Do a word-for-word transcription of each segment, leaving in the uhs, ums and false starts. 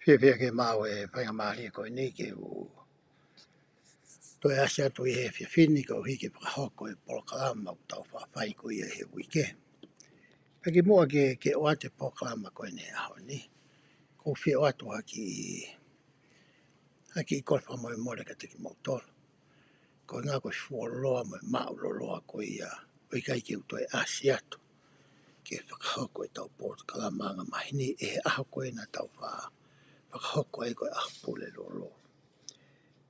Fiefia ke maʻu e faingamālie ko eni ke u toe ʻasi atu ʻi he efiafi ni koeʻuhi ke fakahoko e polokalama ʻoku tau faʻa fai ko ia he uike. Pea kimuʻa ke, ke ʻoatu e polokalama ko eni he ʻaho ni, ʻoku ou fie ʻoatu ha kiʻi, ha kiʻi kole fakamolemole kiate kimoutolu. Ko e ʻuhinga ko e fuoloa mo e maʻuloloa ko ia ʻoku ʻikai ke u toe ʻasi atu ke fakahoko ʻetau polokalama anga maheni ʻi he ʻaho ko ē naʻa tau faʻa fakahoko ai ko e ʻaho Pulelulu.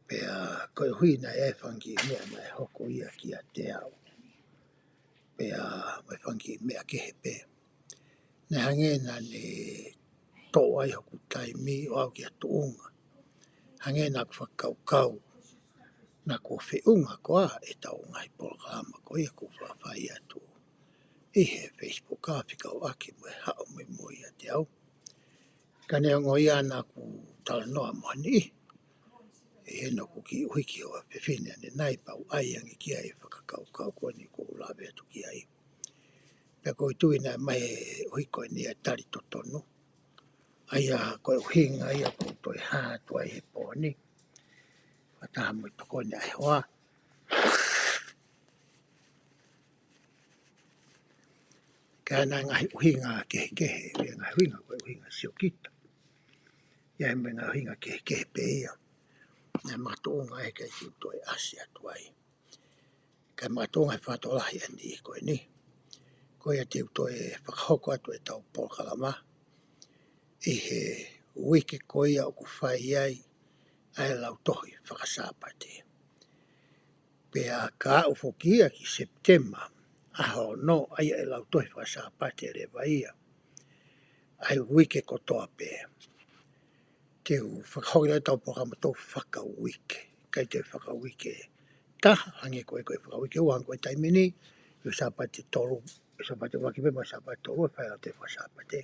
Pea koeʻuhi naʻe ʻi ai e fanga kiʻi meʻa naʻe hoko ia kiate au. Pea mo e fanga kiʻi meʻa kehe pē. Naʻe hangē naʻa ne toʻo ai hoku taimi ʻo aʻu ki ha tuʻunga. Hangē naʻa ku fakakaukau naʻa kuo feʻunga koā ʻetau ngaahi polokalama ko ia ʻoku faʻa fai atu ʻi he Facebook ʻa fekauʻaki mo e haʻu muimui ʻiate au. Ka neongo ia naʻa ku talanoa mo ha niʻihi, ʻi heʻeku kiʻi ʻuhiki ʻo e fefine ʻanenai pea u ʻai ange ki ai e fakakaukau ko eni ʻoku ou lave atu ki ai. Pea ʻoku ou tui naʻe ʻomai ʻe he ʻuhiki ko eni e tali totonu. ʻA ia ko e ʻuhinga ia ʻoku ou toe hā atu ai he pō ni. Fakataha mo e tokoni ʻa e hoa. Ka ʻi ai e ngaahi ʻuhinga kehekehe, ʻi ai e ngaahi ʻuhinga ko e ʻuhinga siokita. ʻI ai mo e ngaahi ʻuhinga kehekehe pē ia. Naʻe makatuʻunga ai ke u toe ʻasi atu ai. Ka makatuʻunga he fakalotolahi ʻa e niʻihi ko eni. Ko ia te u toe fakahoko atu ʻetau polokalama ʻi he uike ko ia ʻoku fai ai ʻa e lautohi faka-Sāpate. Pea ka aʻu foki ia ki Sepitema, ʻaho ono, ʻa ia ʻe lautohi faka-Sāpate leva ia ʻa e uike kotoa pē. Te u fakahoko ʻetau polokalama ʻo fakauike. ʻIkai te u fakauike taha, hangē ko e, ko e fakauike ua, hangē ko e taimi ni, ʻi he Sāpate tolu, Sāpate ʻuluaki pē mo e Sāpate tolu, ʻe fai ʻa e faka-Sāpate.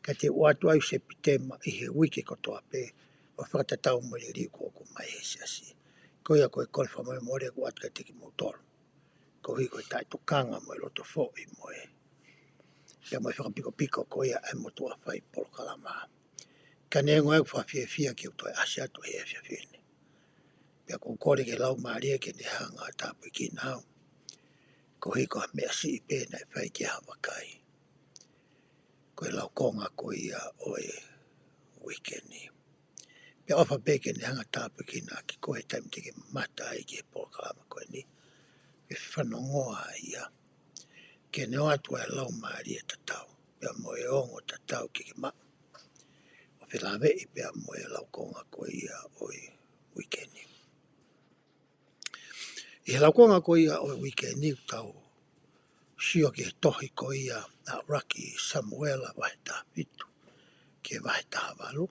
Ka te u ʻoatu ʻa e Sepitema ʻi he uike kotoa pē, ʻo fakatatau mo e liliu ʻoku ʻomai ʻe he siasi. Ko ia ko e kole fakamolemole ʻoku ʻoatu kiate kimoutolu. Koeʻuhi ko e taʻetokanga mo e loto foʻi mo e. Pea mo e fakapikopiko ko ia ʻa e motuʻa fai polokalama. Ka neongo ia ʻoku ou fakafiefia ke u toe ʻasi atu he efiafi ni. Pea ʻoku ou kole ki he Laumālie ke ne hanga ʻo tāpuekina au. Koeʻuhi ko ha meʻa siʻi pē naʻe fai ki ha vakai. Ko e laukonga ko ia ʻo e uike ni. Pea ʻofa pē ke ne hanga ʻo tāpuekina ʻaki koe he taimi te ke mamata ai ki he polokalama ko eni. Ke fanongoa ia. Ke ne ʻoatu ʻa e laumālie tatau. Pea mo e ongo tatau ke ke maʻu. ʻO felāveʻi pea mo e laukonga ko ia ʻo e uike ni. ʻI he laukonga ko ia ʻo e uike ni ʻoku tau sio ki he tohi ko ia ʻa ʻuluaki Samuela vahe taha fitu ki he vahe taha valu.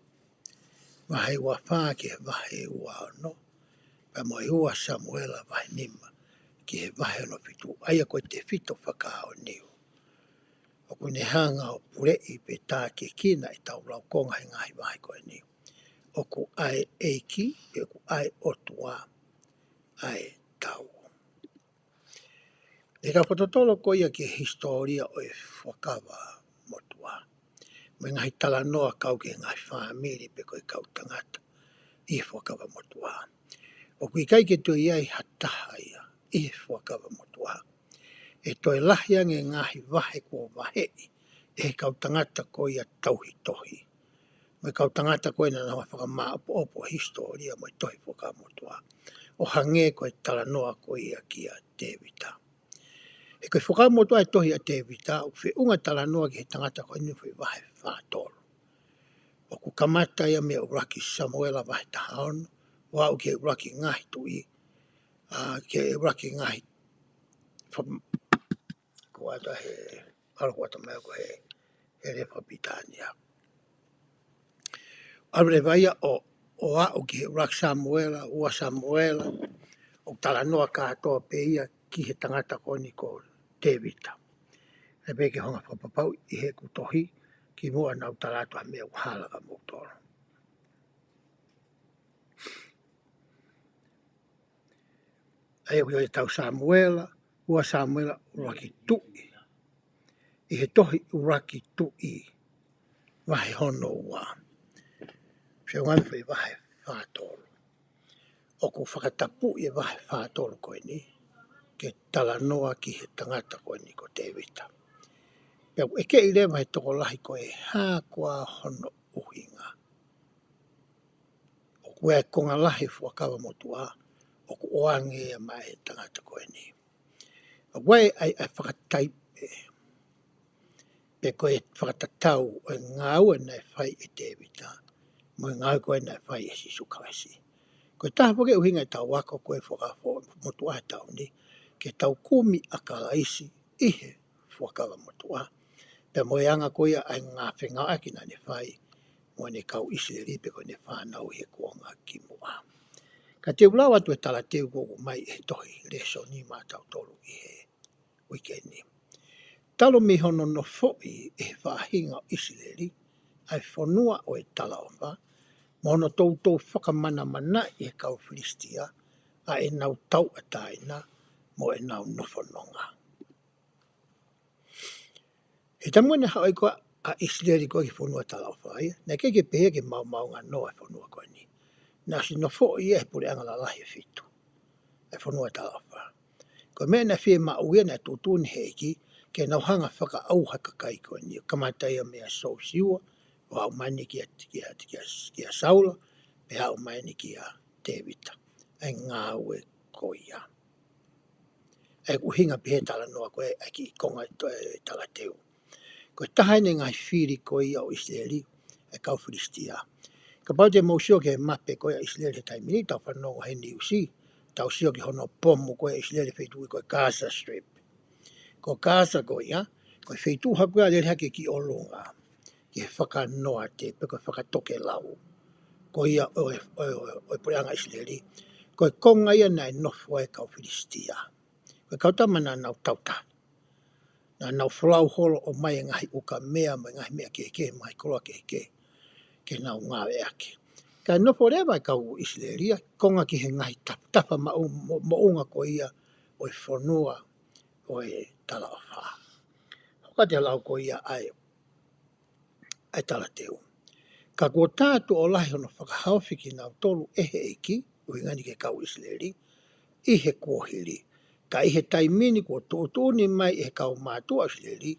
Vahe ua fā ki he vahe ua ono. Pea mo e ua Samuela vahe nima ki he vahe ono fitu. ʻA ia ko e tefito fakaʻaonga. ʻOku ne hanga ʻo puleʻi pe tākiekina ʻetau laukonga he ngaahi vahe ko eni. ʻOku ʻa e ʻEiki, pe ʻoku ʻa e ʻOtua, ʻa e tau. ʻI heʻetau fakatotolo ko ia ki he hisitōlia ʻo e Fuakava Motuʻa. Mo e ngaahi talanoa kau ki he ngaahi fāmili pe ko e kau tangata ʻi he Fuakava Motuʻa. ʻOku ʻikai ke toe ʻi ai ha taha ia ʻi he Fuakava Motuʻa. ʻE toe lahi ange ngaahi vahe kuo vaheʻi ʻe he kau tangata ko ia tauhi tohi. Mo e kau tangata ko ia naʻa nau fakamāʻopoʻopo hisitōlia mo e tohi Fuakava Motuʻa. ʻO hangē ko e talanoa ko ia kia Tēvita. He ko e Fuakava Motuʻa e tohi ʻa Tēvita, ʻoku feʻunga talanoa ki he tangata ko eni foʻi vahe fā tolu. ʻOku kamata ia mei he ʻuluaki Samuela vahe taha ono, ʻo aʻu ki he ʻuluaki Ngaahi Tuʻi, ʻa, ki he ʻuluaki Ngaahi, fam-, ko ata he, ʻalu ko ata mai ko he, he lea fakapilitānia. ʻAlu leva ia ʻo, ʻo aʻu ki he ʻuluaki Samuela, ua Samuela, ʻoku talanoa kātoa pē ia ki he tangata ko eni ko Tēvita. Naʻe pehē ke u hanga ʻo fakapapauʻi ʻi heʻeku tohi, kimuʻa naʻa ku tala atu ha meʻa ʻoku hala kia moutolu. ʻA ia ko e tohi Samuela, ua Samuela, ʻuluaki Tuʻi. ʻI he tohi ʻuluaki Tuʻi, vahe hono ua. Feʻunga mei he vahe fā tolu. ʻOku fakatapui e vahe fā tolu ko eni ke talanoa ki he tangata ko eni ko Tēvita. Pea ʻoku ʻeke leva ʻe he tokolahi ko e hā koā hono ʻuhinga. ʻOku ʻi ai e konga lahi Fuakava Motuʻa ʻoku ʻoange ia maʻa e tangata ko eni. ʻOku ʻi ai ʻa e fakataipe pe ko e fakatatau ʻo e ngāue naʻe fai ʻe Tēvita mo e ngāue ko ē naʻe fai ʻe Sīsū Kalaisi. Ko e taha foki e ʻuhinga ʻetau ako ko e Fuakava Motuʻa he taʻu ni, ke tau kumi ʻa Kalaisi ʻi he Fuakava Motuʻa, pea mo e anga ko ia ʻa e ngāue fengāueʻaki naʻa ne fai mo ʻene kau ʻIsileli pe ko ʻene fānau he kuonga kimuʻa. Ka te u lau atu e talateu ko ē ʻoku ʻomai ʻe he tohi lēsoni maʻatautolu ʻi he uike ni. Talu mei hono nofoʻi ʻe he faʻahinga ʻo ʻIsileli ʻa e fonua ʻo e talaʻofa, mo hono toutou fakamanamanaʻi ʻe he kau Filisitia ʻa ʻenau tauʻatāina mo ʻenau nofo nonga. He taimi naʻe haʻu ai ko ē ʻa ʻIsileli ko ē ki he fonua talaʻofa ia, naʻe ʻikai ke pehē ke maomaonganoa e fonua ko eni. Naʻe ʻosi nofoʻi ia ʻe he puleʻanga lalahi ʻe fitu e fonua talaʻofa. Ko e meʻa naʻe fiemaʻu ia naʻe tuʻutuʻuni ʻe he ʻEiki ke nau hanga ʻo fakaʻauha e kakai ko eni, ʻo kamata ia meia Sosiua, ʻo aʻu mai eni kia, kia, kia, kia Saula, pea aʻu mai eni kia Tēvita. ʻA e ngāue ko ia. ʻA e ʻuhinga pē he talanoa ko ē ʻa e kiʻi konga ʻe to-, ʻe talateu. Ko e taha eni e ngaahi fili ko ia ʻo ʻIsileli, ʻa e kau Filisitia. Kapau te mou sio ki he mape ko ia ʻo ʻIsileli he taimi ni, tau fanongo he niusi, tau sio ki hono pomu ko ia ʻo ʻIsileli he feituʻu ko e Gaza Strip. Ko Gaza ko ia, ko e feituʻu hake ko ia lele hake ki ʻolunga, ki he fakanoate, pe ko e fakatokelau ko ia ʻo e, ʻo e, ʻo e, ʻo e puleʻanga ʻIsileli. Ko e konga ia naʻe nofo ai e kau Filisitia. Ko e kau tama naʻa nau tautau. Naʻa nau folau holo ʻo ʻomai e ngaahi ukamea mo e ngaahi meʻa kehekehe, mo e ngaahi koloa kehekehe ke nau ngāueʻaki. Kae nofo leva e kau ʻIsileli ia ʻo konga ki he ngaahi taf-, tafa maʻu-, mo-, moʻunga ko ia ʻo e fonua ʻo e talaʻofa. Hoko atu e lau ko ia ʻa e ʻa e talateu. Ka kuo tā tuʻo lahi hono fakahaofi kinautolu ʻe he ʻEiki, ʻuhinga eni ki he kau ʻIsileli, ʻi he kuohili. Ka ʻi he taimi ni kuo tuʻutuʻuni mai ʻe he kau mātuʻa ʻo ʻIsileli,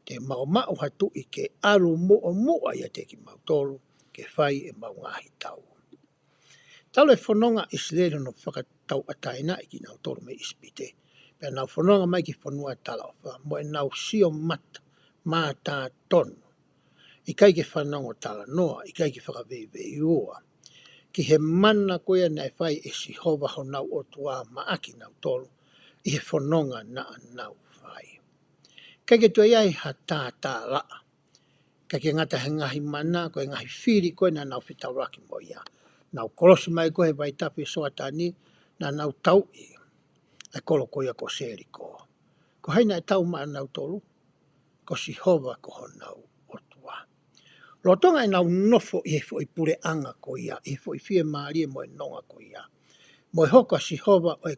te mau maʻu ha tuʻi ke ʻalu muʻomuʻa ʻiate kimautolu, ke fai ʻemau ngaahi tau. Talu e fononga ʻa ʻIsileli hono fakatauʻatāinaʻi kinautolu mei ʻIsipite. Pea nau fononga mai ki he fonua talaʻofa, mo ʻenau sio mata, mātā tonu. ʻIkai ke fanongo talanoa, ʻikai ke fakaveiveiua ki he mana ko ia naʻe fai ʻe Sihova honau ʻOtua maʻa kinautolu, ʻi he fononga naʻa nau fai. ʻIkai ke toe ʻi ai ha tātālaʻa, ʻikai ke ngata he ngaahi mana, ko e ngaahi fili ko ē naʻa nau fetaulaki mo ia. Nau kolosi mai ko ē he vaitafe Soatani, naʻa nau tauʻi ʻa e kolo ko ia ko Seliko. Ko hai naʻe tau maʻanautolu? Ko Sihova ko honau ʻOtua. Lolotonga ʻenau nofo ʻi he foʻi puleʻanga ko ia, ʻi he foʻi fiemālie mo e nonga ko ia. Mo e hoko ʻa Sihova ʻo e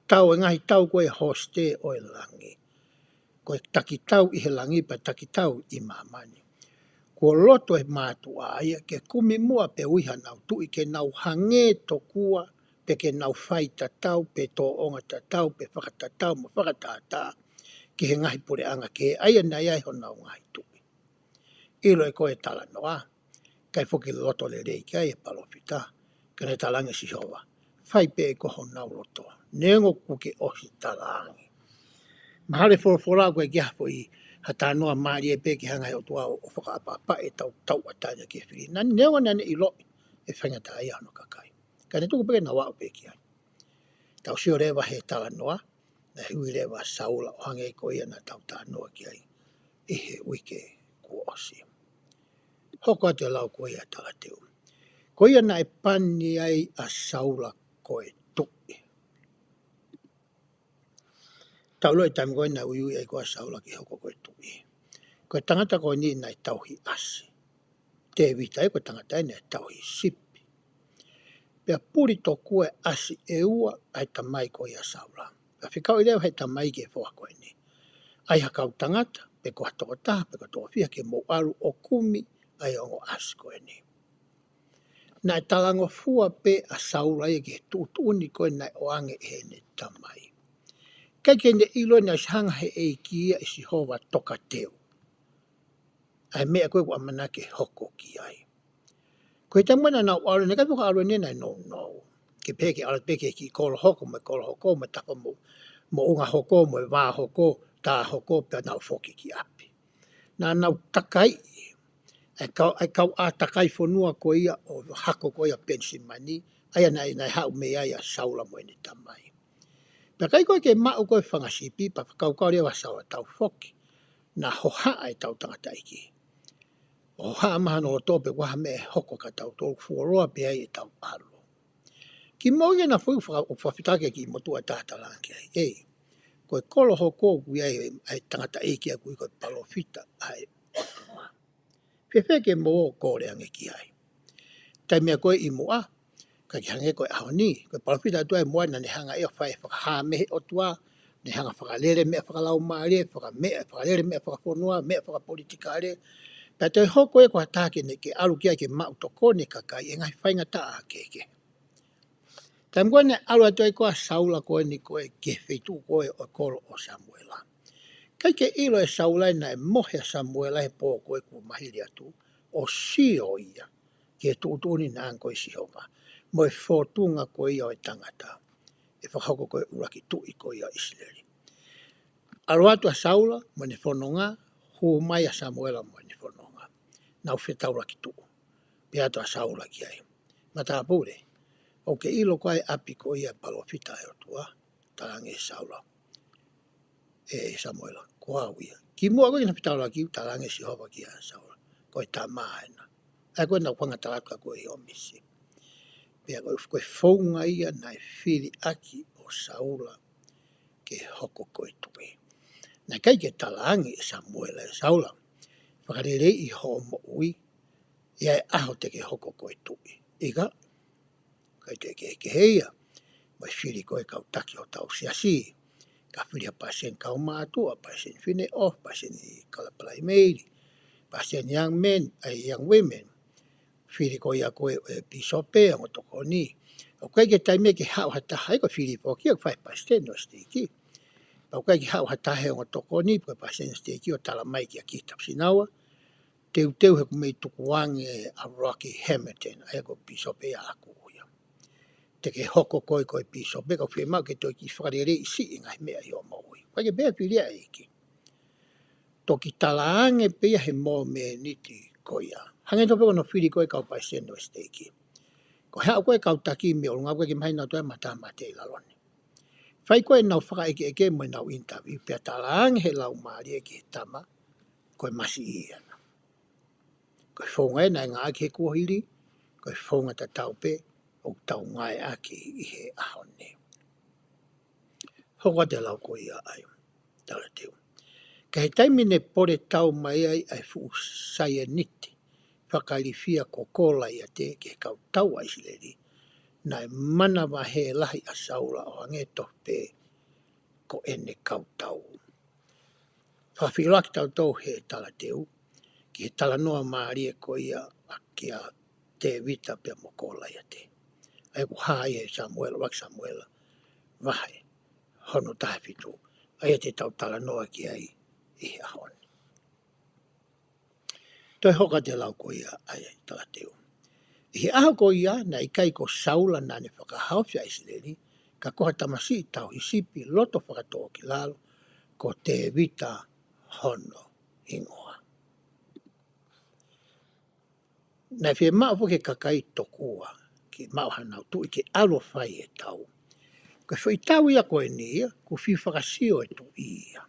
tau e ngaahi tau ko e hosite ʻo e langi. Ko e takitau ʻi he langi pea takitau ʻi māmani. Kuo loto e mātuʻa ia ke kumi muʻa pē ʻa honau tuʻi ke nau hangē tokua, pe ke nau fai tatau, pe tōʻonga tatau, pe fakatatau mo fakatātā ki he ngaahi puleʻanga kehe ʻa ia naʻe ʻi ai honau ngaahi tuʻi. ʻIlo ʻe koe e talanoa, ʻikai foki loto lelei ki ai e palōfita, ka naʻe talaange ʻe Sihova, fai pē ʻe koe honau loto, neongo kuo ke ʻosi talaange. Mahalo e folofola ko e kiʻi hā foʻi ha talanoa mālie pē ke hanga ʻe he ʻOtua ʻo fakaʻapaʻapaʻi ʻetau tauʻatāina ki he fili. Naʻa ne, neongo naʻa ne ʻiloʻi e faingataʻaʻia hono kakai, ka ne tuku pē ke nau aʻu pē ki ai. Tau sio leva he talanoa, naʻe ui leva ʻa Saula ʻo hangē ko ia naʻa tau talanoa ki ai ʻi he uike kuo ʻosi. Hoko atu e lau ko ia ʻa e talateu. Ko ia naʻe pani ai ʻa Saula ko e tuʻi. Tau ʻilo e taimi ko ē naʻe uiui ai ko ē ʻa Saula ke hoko ko e tuʻi, ko e tangata ko eni naʻe tauhi ʻasi. Tēvita ia ko e tangata ia naʻe tauhi sipi. Pea puli tokua e ʻasi ʻe ua ʻa e tamai ko ia ʻo Saula. Pea fekauʻi leva ʻe he tamai ki he foha ko eni, ʻai ha kau tangata, pe ko ha tokotaha, pe ko e tokofiha ke mou ʻalu ʻo kumi ʻa e ongo ʻasi ko eni. Naʻe talangofua pē ʻa Saula ia ki he tuʻutuʻuni ko ē naʻe ʻoange ʻe heʻene tamai. ʻIkai ke ne ʻilo naʻe ʻosi hanga ʻe he ʻEiki ia ʻe Sihova ʻo tokateu ʻa e meʻa ko ē ʻoku ʻamanaki ke hoko ki ai. Ko e taimi naʻa nau ʻalu, naʻe ʻikai ko e ʻalu eni naʻe nounou. Ke pehē ke ʻalu pē ki he kiʻi kolo hoko mo e kolo hoko, mo e tapa mo, moʻunga hoko, mo e vā hoko, tā hoko, pea nau foki ki ʻapi. Naʻa nau takai, ʻa e kau, ʻa e kau ʻātakai fonua ko ia ʻo e hako ko ia ʻo Penisimani, ʻa ia naʻe, naʻe haʻu mei ai ʻa Saula mo ʻene tamai. Pea ʻikai ko ē ke maʻu ko ē fanga sipi, pea fakakaukau leva ʻa Saula, tau foki. Naʻe hohaʻa ʻetau tangataʻeiki. ʻO hohaʻa mai hono loto pe ko e hā e meʻa ʻe hoko kiate kitautolu, fuoloa pē ai ʻetau ʻalu. Kimuʻa ia naʻa nau fai faka-, fakafetaʻi ki he kiʻi motuʻa taha, talaange ki ai, ʻEi, ko e kolo hoko ʻoku ʻi ai ʻa e tangataʻeiki ʻoku ui ko e palōfita ʻa e ʻOtua. Fēfē ke mou ō ʻo kole ange ki ai? Taimi ko ē ʻi muʻa, ʻikai ke hangē ko e ʻaho ni, ko e palōfita ʻa e ʻOtua ʻi muʻa naʻa ne hanga ʻe ia ʻo fai e fakahā mei he ʻOtua, ne hanga ʻo fakalele meʻa fakalaumālie, fakameʻa, fakalele meʻa fakafonua, meʻa fakapolitikale. Pea toe hoko ia ko ha taha ke ne, ke ʻalu ki ai ke maʻu tokoni e kakai ʻi he ngaahi faingataʻa kehekehe. Taimi ko ē naʻe ʻalu atu ai ko ē ʻa Saula ko eni ko ē ki he feituʻu ko ē ʻo e kolo ʻo Samuela. ʻIkai ke ʻilo ʻe Saula ia naʻe mohe ʻa Samuela he pō ko ē kuo mahili atu, ʻo sio ia ki he tuʻutuʻuni naʻe ʻoange ko ē ʻe Sihova, mo e fōtunga ko ia ʻo e tangata ʻe fakahoko ko e ʻuluaki tuʻi ko ia ʻo ʻIsileli. ʻAlu atu ʻa Saula mo ʻene fononga, hū mai ʻa Samuela mo ʻene fononga. Nau fetaulaki tuʻu. Pehē atu ʻa Saula ki ai, Matāpule, ʻoku ke ʻilo koā e ʻapi ko ia ʻo e palōfita ʻa e ʻOtua? Talaange ʻe Saula, ʻe, ʻe Samuela, Ko au ia. Kimuʻa ko ē ke nau fetaulaki, talaange ʻe Sihova kia Saula, Ko e tama ena. ʻA ia ko ē naʻa ku hanga ʻo tala atu kia koe ʻi hoʻo misi. Pea ko e, ko e founga ia naʻe fili ʻaki ʻo Saula ke hoko ko e tuʻi. Naʻe ʻikai ke talaange ʻe Samuela, ʻE Saula, fakaleleiʻi hoʻo moʻui, ʻe ʻi ai e ʻaho te ke hoko ko e tuʻi. ʻIkai, ʻikai ke, ke, ke hē ia. Mo e fili ko ē e kau taki hotau siasi. Ka fili ha palesiteni kaumātuʻa, palesiteni fineʻofa, palesiteni kau palaimeli, palesiteni young men, ʻa e young women. Fili ko ia ko ē, ʻe pīsope, ongo tokoni. ʻOku ʻikai ke taimi ia ke haʻu ha taha, ʻa ia ko e fili foki ia ʻoku fai ʻe he palesiteni ʻo e siteiki. Pea ʻoku ʻikai ke haʻu ha taha he ongo tokoni, pe ko e palesiteni ʻo e siteiki ʻo tala mai kia Keith Tapusinaua, Teuteu he ʻoku mei tukuange ʻa Rocky Hamilton, ʻa ia ko e pīsope ia ʻaʻaku ia. Te ke hoko koe ko e pīsope, ka ʻoku fiemaʻu ke toe kiʻi fakaleleiʻi siʻi e ngaahi meʻa ʻi hoʻo moʻui. ʻIkai ke pehē e fili ia ʻa e ʻEiki. Toki talaange pē ia he momeniti ko ia. Hangē tofu ko hono fili ko ē e kau palesiteni ʻo e siteiki. Ko e haʻu ko ē e kau taki mei ʻolunga, ʻoku ʻikai ke mahino atu e matāmate ʻi lalo ni. Fai ko ē ʻenau fakaʻekeʻeke mo ʻenau interview, pea talaange ʻe he Laumālie ki he tama, ko e masiʻi ena. Ko e founga ena naʻe ngāueʻaki he kuohili, ko e founga tatau pē ʻoku tau ngāueʻaki ʻi he ʻaho ni. Hoko atu e lau ko ia ʻa e talateu. Ka ʻi he taimi ne pole tau mai ai ʻa e fuʻu saianiti fakailifia ko Kolaiate ki he kau tau ʻa ʻIsileli, naʻe manavahē lahi ʻa Saula ʻo hangē tofu pē ko ʻene kau tau. Fakafeʻiloaki kitautolu ʻe he talateu ki he talanoa mālie ko ia ʻa kia Tēvita pea mo Kolaiate. ʻA ia ʻoku hā ʻi he Samuela, ʻuluaki Samuela, vahe hono taha fitu. ʻA ia te tau talanoa ki ai ʻi he ʻaho ni. Toe hoko atu e lau ko ia ʻa e talateu. ʻI he ʻaho ko ia, naʻe ʻikai ko Saula naʻa ne fakahaofi ʻa ʻIsileli, ka ko ha tamasiʻi tauhi sipi loto fakatōkilalo, ko Tēvita hono hingoa. Naʻe fiemaʻu foki e kakai tokua ke maʻu hanau tuʻi ke ʻalu ʻo fai e tau. Ko e foʻi tau ia ko eni ia, ʻoku fiu fakasio e tuʻi ia.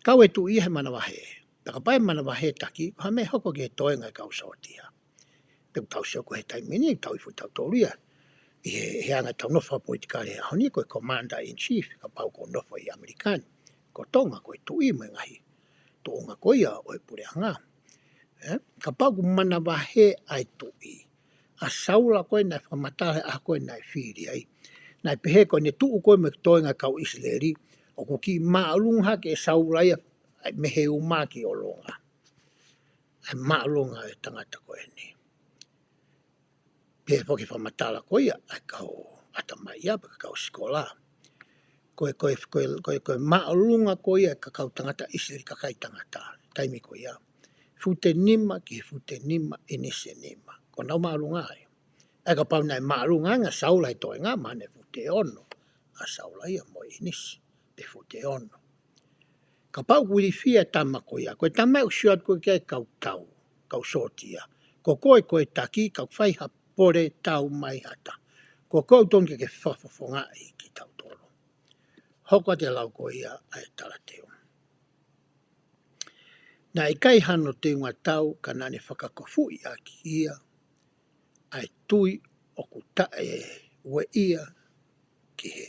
Kau e tuʻi ia he manavahē. Pea kapau ʻe manavahē taki, ko e hā e meʻa ʻe hoko ki he toenga e kau sōtia? Pea ʻoku tau sio ko ē he taimi ni, tau ʻi fo tautolu ia ʻi he, he anga ʻetau nofo fakapolitikale he ʻaho ni, ko e Commander in Chief, kapau ʻoku nofo ʻi ʻAmelika ni. Ko Tonga, ko e tuʻi mo e ngaahi tuʻunga ko ia ʻo e puleʻanga. Ē? Kapau ʻoku manavahē ʻa e tuʻi, ʻa Saula ko ē naʻe fakamatala he ʻaho ko ē naʻe fili ai, naʻe pehē ko ʻene tuʻu ko ē mo e toenga e kau ʻIsileli, ʻoku kiʻi māʻolunga hake ʻe Saula ia mei he uma ki ʻolunga. ʻA e māʻolunga e tangata ko eni. He foki fakamatala ko ia ʻa e kau ʻatamai ia pe ko e kau sikola. Ko e, ko e, ko e, ko e, ko e māʻolunga ko ia ʻa e kau tangata ʻIsileli, kakai tangata, taimi ko ia. Fute nima ki he fute nima, ʻinisi ʻe nima. Ko ʻenau māʻolunga ia. ʻA ia kapau naʻe māʻolunga ange ʻa Saula he toenga, mahalo naʻe fute ono ʻa Saula ia mo e ʻinisi, pe fute ono. Kapau ʻoku ilifia e tama ko ia, ko e tama ʻoku sio atu ko ē ki ai e kau tau, kau sōtia. Ko koe ko e taki, ka ʻoku fai ha pole tau mai ha taha. Ko koe ʻoku totonu ke ke fakafofongaʻi kitautolu. Hoko atu e lau ko ia ʻa e talateu. Naʻe ʻikai hano teunga tau ka naʻa ne fakakofuʻi ʻaki ia ʻa e tui ʻoku taʻeueʻia ki he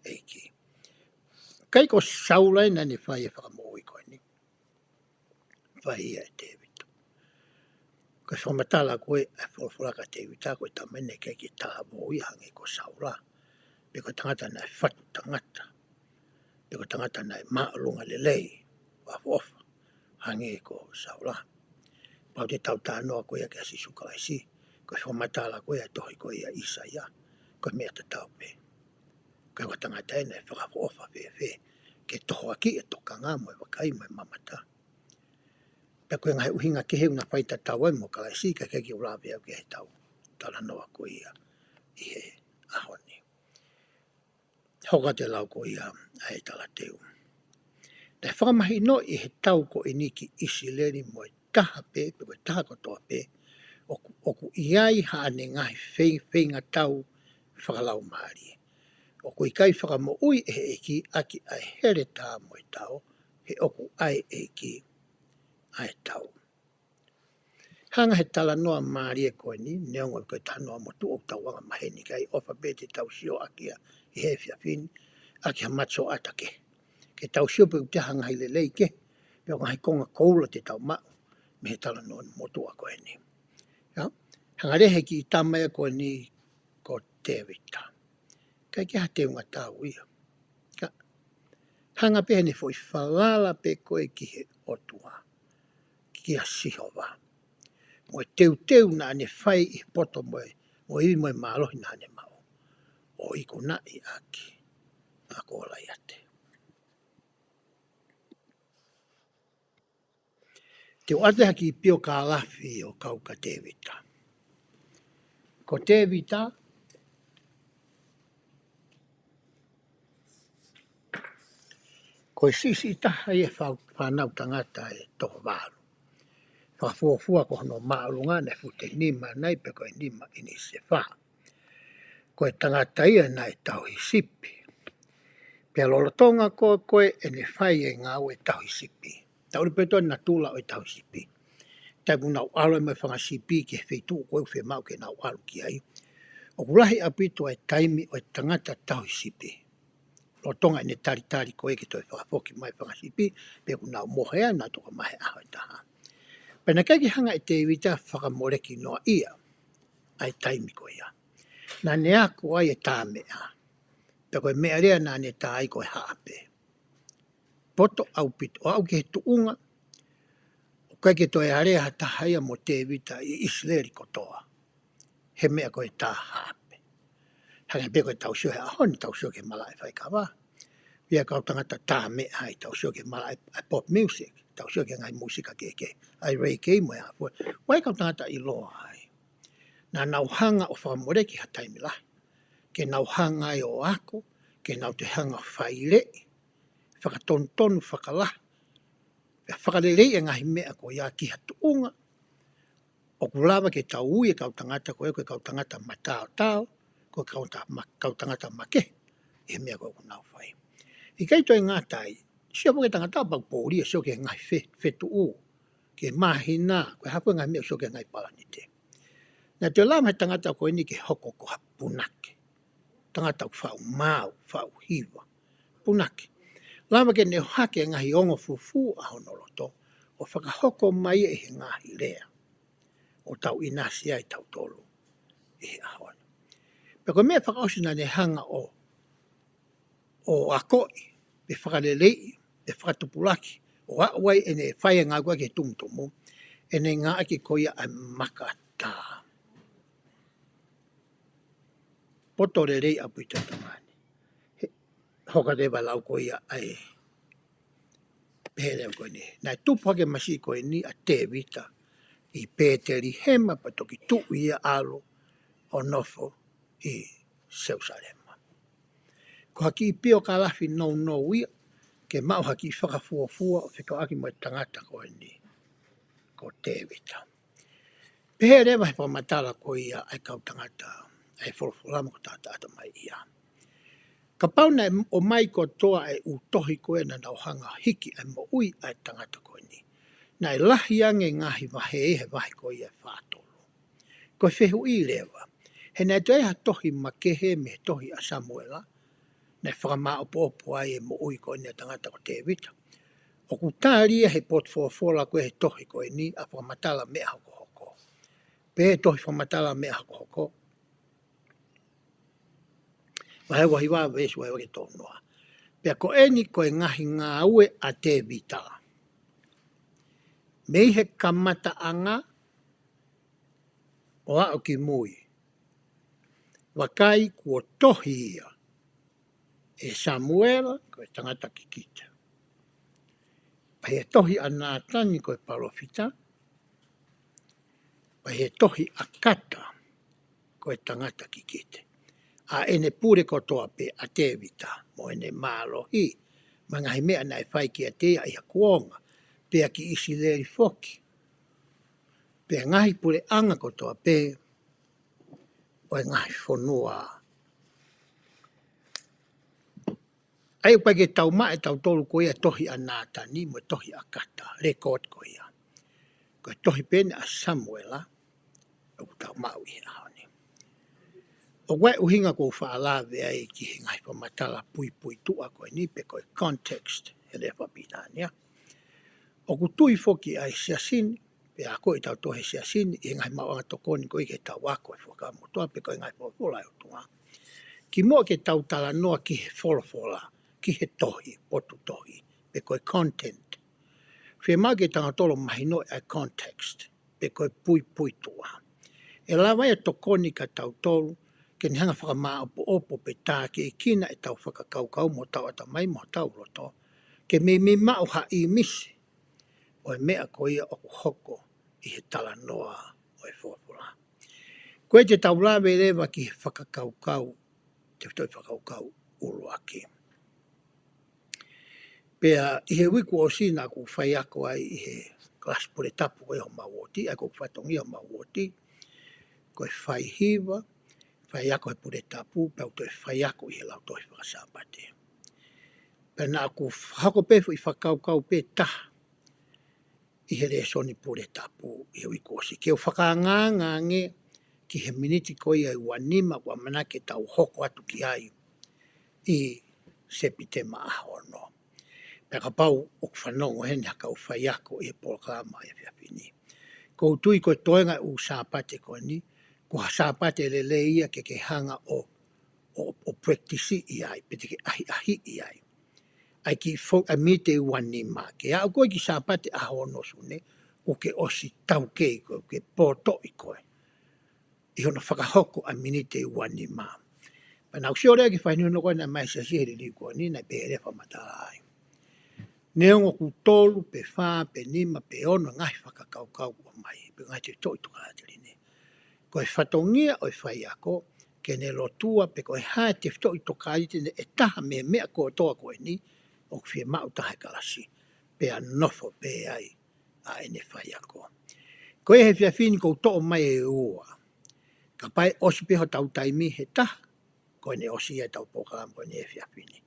ʻEiki. ʻIkai ko Saula ia naʻa ne fai e fakamoʻui ko eni. Fai ia ʻe Tēvita. Ko e fakamatala ko ē ʻa e folofola kia Tēvita, ko e tama ia naʻe ʻikai ke talavou ia hangē ko Saula. Pe ko e tangata naʻe fatu tangata. Pe ko e tangata naʻe māʻolunga lelei, ʻofa, ʻofa, hangē ko Saula. Pau te tau talanoa ko ia kia Sīsū Kalaisi, ko e fakamatala ko ia ʻa e tohi ko ia ʻa ʻĪsaia, ko e meʻa tatau pē. Ko e tangata ia naʻe fakaʻofoʻofa fēfē, ke tohoakiʻi e tokanga mo e vakai mo e mamata. Pea ko e ngaahi ʻuhinga kehe ʻoku na fai tatau ai mo Kalaisi, ka ʻikai ke u lave au ki ai heʻetau talanoa ko ia ʻi he ʻaho ni. Hoko atu e lau ko ia ʻa e talateu. Naʻe fakamahinoʻi ʻe he tau ko eni ki ʻIsileli mo e taha pē, pe ko e taha kotoa pē, ʻoku, ʻoku ʻi ai haʻane ngaahi fei-, feingatau fakalaumālie. ʻOku ʻikai fakamoʻui ʻe he ʻEiki ʻaki ʻa e heletā mo e tao, he ʻoku ʻa e ʻEiki ʻa e tau. Hanga he talanoa mālie ko eni, neongo ko e talanoa motuʻa ʻoku tau anga maheni ki ai, ʻofa pē te tau sio ʻaki ia ʻi he efiafi ni, ʻaki ha matasioʻata kehe. Ke tau sio pe ʻoku ʻi ai ha ngaahi lelei kehe, pe ko e ngaahi konga koula te tau maʻu mei he talanoa motuʻa ko eni. Ia? Hanga leva he kiʻi tama ia ko eni ko Tēvita. ʻIkai ke ʻi ai ha teunga tau ia. Ka hanga pē heʻene foʻi falala pē ko ē ki he ʻOtua, kia Sihova. Mo e teuteu naʻa ne fai ʻi he poto mo e, mo e ivi mo e mālohi naʻa ne maʻu, ʻo ikunaʻi ʻaki ʻa Kolaiate. Te u ʻoatu ha kiʻi piokalafi ʻo kau kia Tēvita. Ko Tēvita, ko e siʻisiʻi taha ia he fā-, fānau tangata ʻe toko valu. Fakafuofua ko hono māʻolunga naʻe fute nima nai pe ko e nima ʻinisi ʻe fā. Ko e tangata ia naʻe tauhi sipi. Pea lolotonga ko ē ʻene fai e ngāue tauhi sipi. Tau ʻilo pē ʻa e natula ʻo e tauhi sipi. Taimi ʻoku nau ʻalu ai mo e fanga sipi ki he feituʻu ko ē ʻoku fiemaʻu ke nau ʻalu ki ai. ʻOku lahi ʻaupito e taimi ʻo e tangata tauhi sipi. Lolotonga ʻene talitali ko ē ke toe fakafoki mai e fanga sipi, pe ʻoku nau mohe ai, nau toka mai he ʻaho ʻe taha. Pea naʻe ʻikai ke hanga ʻe Tēvita ʻo fakamoleki noa ia ʻa e taimi ko ia. Naʻa ne ako ai e tā meʻa. Pea ko e meʻa leva naʻa ne tā ai ko e haʻape. Poto ʻaupito, ʻo aʻu ki he tuʻunga, ʻoku ʻikai ke toe alea ha taha ia mo Tēvita ʻi ʻIsileli kotoa. He meʻa ko e tā haʻape. Hangē pē ko ʻetau sio he ʻaho ni, tau sio ki he malaʻe faikava. ʻI ai e kau tangata tā meʻa ai, tau sio ki he malaʻe ʻa e pop music, tau sio ki he ngaahi mūsika kehekehe, ʻa e reggae mo e hā fua. ʻI ai e kau tangata ʻiloa ai. Naʻa nau hanga ʻo fakamoleki ha taimi lahi. Ke nau hanga ai ʻo ako, ke nau toe hanga ʻo faileʻi, fakatonutonu, fakalahi, pea fakaleleiʻi e ngaahi meʻa ko ia ki ha tuʻunga ʻoku lava ke tau ui e kau tangata ko ē ko e kau tangata mataotao, ko e kau ta-, ma-, kau tangata makehe ʻi he meʻa ko ē ʻoku nau fai. ʻIkai toe ngata ai, sio pē ki he tangata pau pōlia, sio ki he ngaahi fe-, fetuʻu, ki he māhina, ko e hā fua e ngaahi meʻa, sio ki he ngaahi palanite. Naʻe toe lava he tangata ko eni ke hoko ko ha punake. Tangata ʻoku faʻu maau, faʻu hiva, punake. Lava ke ne ʻohake e ngaahi ongo fufū ʻa hono loto, ʻo fakahoko mai ʻi he ngaahi lea ʻoku tau ʻinasi ai tautolu ʻi he ʻaho ni. Pea ko e meʻa fakaʻosi naʻa ne hanga ʻo, ʻo akoʻi, pe fakaleleiʻi, pe fakatupulaki, ʻo aʻu ai ʻene fai e ngāue ko ē ki he tumutumu, ʻene ngāueʻaki ko ia ʻa e makatā. poto lelei ʻaupito ʻa e tangata ni. He, hoko atu e lau ko ia ʻa e pehē leva ko eni. Naʻe tupu hake masiʻi ko eni ʻa Tēvita ʻi Pētelihema pea toki tuʻu ia ʻo ʻalu ʻo nofo ʻi Selūsalema. Ko ha kiʻi piokalafi nounou ia ke maʻu ha kiʻi fakafuofua ʻo fekauʻaki mo e tangata ko eni ko Tēvita. Pehē leva he fakamatala ko ia ʻa e kau tangata ʻa e folofola mo ko tata ata mai ia. Kapau naʻe ʻomai kotoa e ʻū tohi ko ē naʻa nau hanga hiki ʻa e moʻui ʻa e tangata ko eni, naʻe lahi ange ngaahi vahe he vahe ko ia ʻe fā tolu. Ko e fehuʻi leva, he naʻe toe ha tohi makehe mei he tohi ʻa Samuela naʻe fakamāʻopoʻopo ai e moʻui ko eni ʻa e tangata ko Tēvita? ʻOku tali ia he potu folofola ko ē he tohi ko eni ʻa Fakamatala Meʻa Hokohoko. Pea tohi Fakamatala Meʻa Hokohoko, vahe ua hiva veesi ua hiva ki he tolu noa. Pea ko eni ko e ngaahi ngāue ʻa Tēvita, mei he kamataʻanga ʻo aʻu ki mui, vakai kuo tohi ia ʻe Samuela, ko e tangata kikite. Pea ʻi he tohi ʻa Nātani ko e palōfita, pea ʻi he tohi ʻa Kata ko e tangata kikite. ʻA ʻene pule kotoa pē ʻa Tēvita, mo ʻene mālohi, mo e ngaahi meʻa naʻe fai kiate ia ʻi ha kuonga, pea ki ʻIsileli foki, pea ngaahi puleʻanga kotoa pē ʻo e ngaahi fonua. ʻA ia ʻoku ʻikai ke tau maʻu ʻe tautolu ko ia tohi ʻa Nātani mo e tohi ʻa Kata, record ko ia. Ko e tohi pē eni ʻa Samuela ʻoku tau maʻu ʻi he ʻaho ni. ʻOku ʻi ai e ʻuhinga ʻoku ou faʻa lave ai ki he ngaahi fakamatala puipuituʻa ko eni pe ko e context he lea fakapilitānia. ʻOku tui foki ʻa e siasi ni, pea akoʻi tautolu he siasi ni ʻi he ngaahi maʻuʻanga tokoni ko ia ke tau ako e Fuakava Motuʻa pe ko e ngaahi folofola ʻa e ʻOtua, kimuʻa ke tau talanoa ki he folofola, ki he tohi, potu tohi, pe ko e content, fiemaʻu ke tautolu mahinoʻi ʻa e context pe ko e puipuituʻa. ʻE lava ia ʻo tokoni kia tautolu ke ne hanga ʻo fakamāʻopoʻopo pe tākiekina ʻetau fakakaukau mo hotau ʻatamai mo hotau loto, ke meimei maʻu ha ʻīmisi ʻo e meʻa ko ia ʻoku hoko ʻi he talanoa ʻo e folofola. Ko ia te tau lave leva ki he fakakaukau, tefitoʻi fakakaukau ʻuluaki. Pea ʻi he uike kuo ʻosi naʻa ku faiako ai ʻi he kalasi puletapu ko ia homau uooti, ʻa ia ko e fatongia homau uooti ko e faihiva, faiako he puletapu, pea u toe faiako ʻi he lautohi faka-Sāpate. Pea naʻa ku fakahoko pē foʻi fakakaukau pē taha ʻi he lēsoni puletapu ʻi he uike kuo ʻosi, ke u fakaangaanga ange ki he miniti ko ia ʻe ua nima ʻoku ʻamanaki ke tau hoko atu ki ai ʻi Sepitema ʻaho ono. Pea kapau ʻoku fanongo heni ha kau faiako ʻi he polokalama ʻi he efiafi ni, ʻoku ou tui ko e toenga ʻo e ʻū Sāpate ko eni, ko ha Sāpate lelei ia ke ke hanga ʻo, ʻo, ʻo practice ʻi ai, pe te ke ʻahiʻahiʻi ai ʻa e kiʻi fo-, ʻa e miniti ʻe ua nima, ke aʻu ko ē ki Sāpate ʻaho ono Sune, kuo ke ʻosi taukei koe, kuo ke potoʻi koe ʻi hono fakahoko ʻa e miniti ʻe ua nima. Pea naʻa ku sio leva ki he faʻahinga hono ko ē naʻe ʻomai ʻe he siasi he liliu ko eni, naʻe pehē leva e fakamatala ai, neongo ʻoku tolu pe fā pe nima pe ono ngaahi fakakaukau ʻoku ʻomai, pe ngaahi tefitoʻi tokāteline, ko e fatongia ʻo e faiako ke ne lotua pe ko e hā e tefitoʻi tokāteline ʻe taha mei he meʻa kotoa ko eni ʻoku fiemaʻu taha ʻe he kalasi, pea nofo pē ai ʻa ʻene faiako. Ko ia he efiafi ni ʻoku ou toʻo mai e ua. Kapau ʻe ʻosi pē hotau taimi he taha, ko ʻene ʻosi ia ʻetau polokalama ko eni he efiafi ni.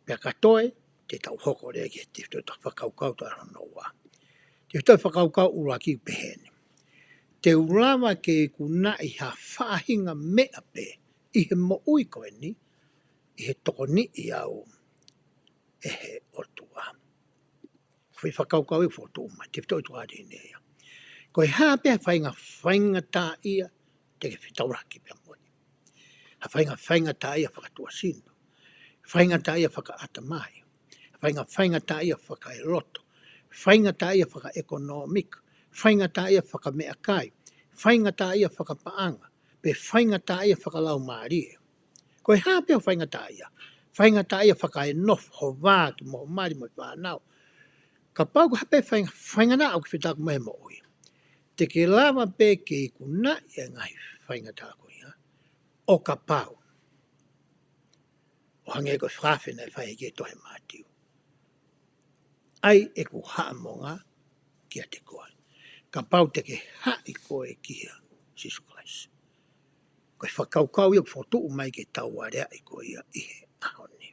Pea ka toe, te tau hoko leva ki he tefitoʻi fakakaukau ʻe taha hono ua. Tefitoʻi fakakaukau ʻuluaki ʻoku pehē ni: Te u lava ke ikunaʻi ha faʻahinga meʻa pē ʻi he moʻui ko eni, ʻi he tokoniʻi au ʻe he ʻOtua. Foʻi fakakaukau ʻoku fokotuʻu mai, tefitoʻi tokāteline ia. Ko e hā pē ha faʻahinga faingataʻaʻia te ke fetaulaki pea mo ia? Ha faʻahinga faingataʻaʻia fakatuʻasino, faingataʻaʻia fakaʻatamai, faʻahinga faingataʻaʻia fakaeloto, faingataʻaʻia fakaʻekonōmika, faingataʻaʻia fakameʻakai, faingataʻaʻia fakapaʻanga, pe faingataʻaʻia fakalaumālie. Ko e hā pē ho faingataʻaʻia? Faingataʻaʻia fakaenofo, ho vā ki mo ho mali mo e fānau. Kapau ko e hā pē fainga-, faingataʻaʻia ʻoku ke fetaulaki mo ia he moʻui, te ke lava pē ke ikunaʻi e ngaahi faingataʻa ko ia, ʻo kapau ʻo hangē ko e fakaafe naʻe fai ki he tohi Mātiu: ʻAi ʻeku haʻamonga kiate koe. Kapau te ke haʻi koe kia Sīsū Kalaisi. Ko e fakakaukau ia ʻoku fokotuʻu mai ke tau aleaʻi ko ia ʻi he ʻaho ni.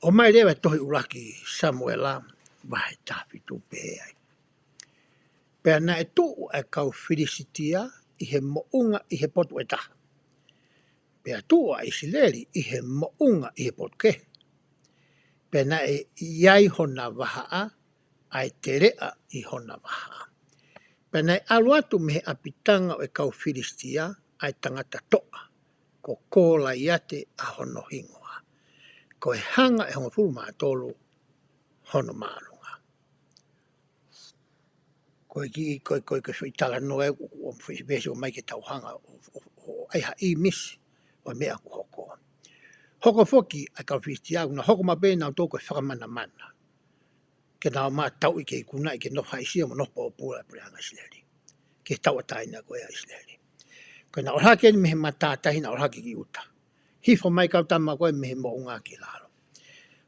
ʻOmai leva e tohi ʻuluaki Samuela vahe taha fitu pehē ai: Pea naʻe tuʻu ʻa e kau Filisitia ʻi he moʻunga ʻi he potu ʻe taha, pea tuʻu ʻa ʻIsileli ʻi he moʻunga ʻi he potu kehe. Pea naʻe ʻi ai hona vahaʻa, ʻa e teleʻa ʻi hona vahaʻa. Pea naʻe ʻalu atu mei he ʻapitanga ʻo e kau Filisitia ʻa e tangata toʻa, ko Kolaiate ʻa hono hingoa, ko e hanga ʻe hongofulu mā tolu hono māʻolunga. Ko e kiʻi, ko e, ko e, ko e foʻi talanoa ē, ʻoku, ʻoku, ʻoku foʻi veesi ʻomai ke tau hanga ʻo, ʻo, ʻo, ʻai ha ʻīmisi ʻo e meʻa ʻoku hoko. Hoko foki ʻa e kau Filisitia, ʻoku nau hoko maʻu pē nautolu ko e fakamanamana, ke nau ō mai ʻo tauʻi ke ikunaʻi ke nofo haʻisia mo nofo pōpula e puleʻanga ʻIsileli, ke tauʻatāina ko ia ʻa ʻIsileli. Ko ʻenau ʻalu hake eni mei he matātahi, nau ʻalu hake ki ʻuta. Hifo mai e kau tama ko ē mei he moʻunga ki lalo.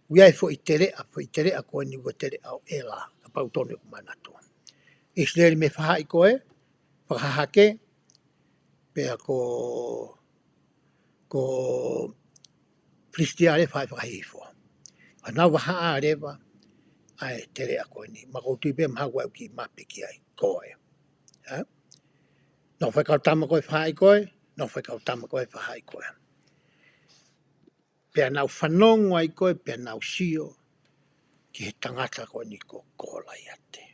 ʻOku ʻi ai e foʻi teleʻa, foʻi teleʻa ko eni ko e teleʻa ʻo ʻEla, kapau tonu ʻeku manatu. ʻIsileli mei he fahaʻi ko ē, fakahahake, pea ko, ko Filisitia leva ʻe fakahihifo. ʻA ʻenau vahaʻa leva ʻa e teleʻa ko eni. Mahalo ʻoku ou tui pē mahalo ʻoku ʻi ai e kiʻi mape ki ai ko ē. Ē? Nofo e kau tama ko ē ʻi he fahaʻi ko ē, nofo e kau tama ko ē ʻi he fahaʻi ko ē. Pea nau fanongo ai ko ē, pea nau sio ki he tangata ko eni ko Kolaiate.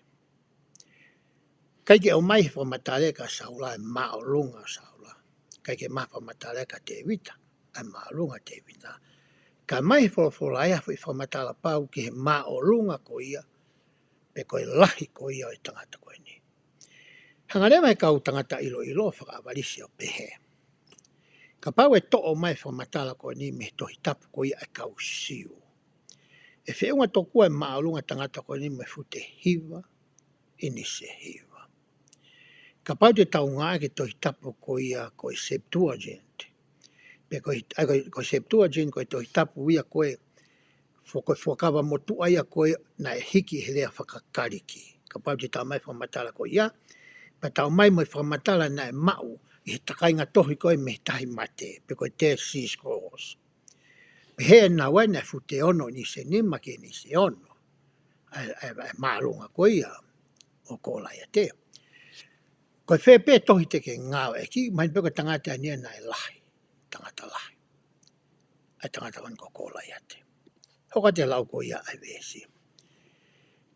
ʻIkai ke ʻomai he fakamatala ʻa Saula e māʻolunga ʻo Saula. ʻIkai ke ʻomai he fakamatala ʻa Tēvita e māʻolunga ʻo Tēvita. Ka ʻomai he folofola ia ha foʻi fakamatala pau ki he māʻolunga ko ia, pe ko e lahi ko ia ʻo e tangata ko eni. Hanga leva ʻe he kau tangata ʻiloʻilo ʻo fakaʻavalisi ʻo pehē: Kapau ʻe toʻo mai e fakamatala ko eni mei he Tohi Tapu ko ia ʻa e kau Siu, ʻe feʻunga tokua e māʻolunga ʻo e tangata ko eni mo e fute hiva ʻinisi hiva. Kapau te tau ngāueʻaki e Tohi Tapu ko ia ko e Septuagint, pe ko e, ʻa, ko e, ko e Septuagint ko e Tohi Tapu ia ko ē, fo-, ko e Fuakava Motuʻa ia ko ē naʻe hiki he lea faka-Kalisi. Kapau te tau ʻomai e fakamatala ko ia, pea tau ʻomai mo e fakamatala naʻe maʻu ʻi he takainga tohi ko ē mei he Tahi Mate, pe ko e Dead Sea Scrolls, pehē ʻe naua naʻe fute ono ʻinisi nima ki he ʻinisi ono ʻa e, ʻa e, ʻa e māʻolunga ko ia ʻo Kolaiate. Ko e fē pē tohi te ke ngāueʻaki, mahino pē ko e tangata eni ia naʻe lahi, tangata lahi. ʻA e tangata ko eni ko Kolaiate. Hoko atu e lau ko ia ʻa e veesi: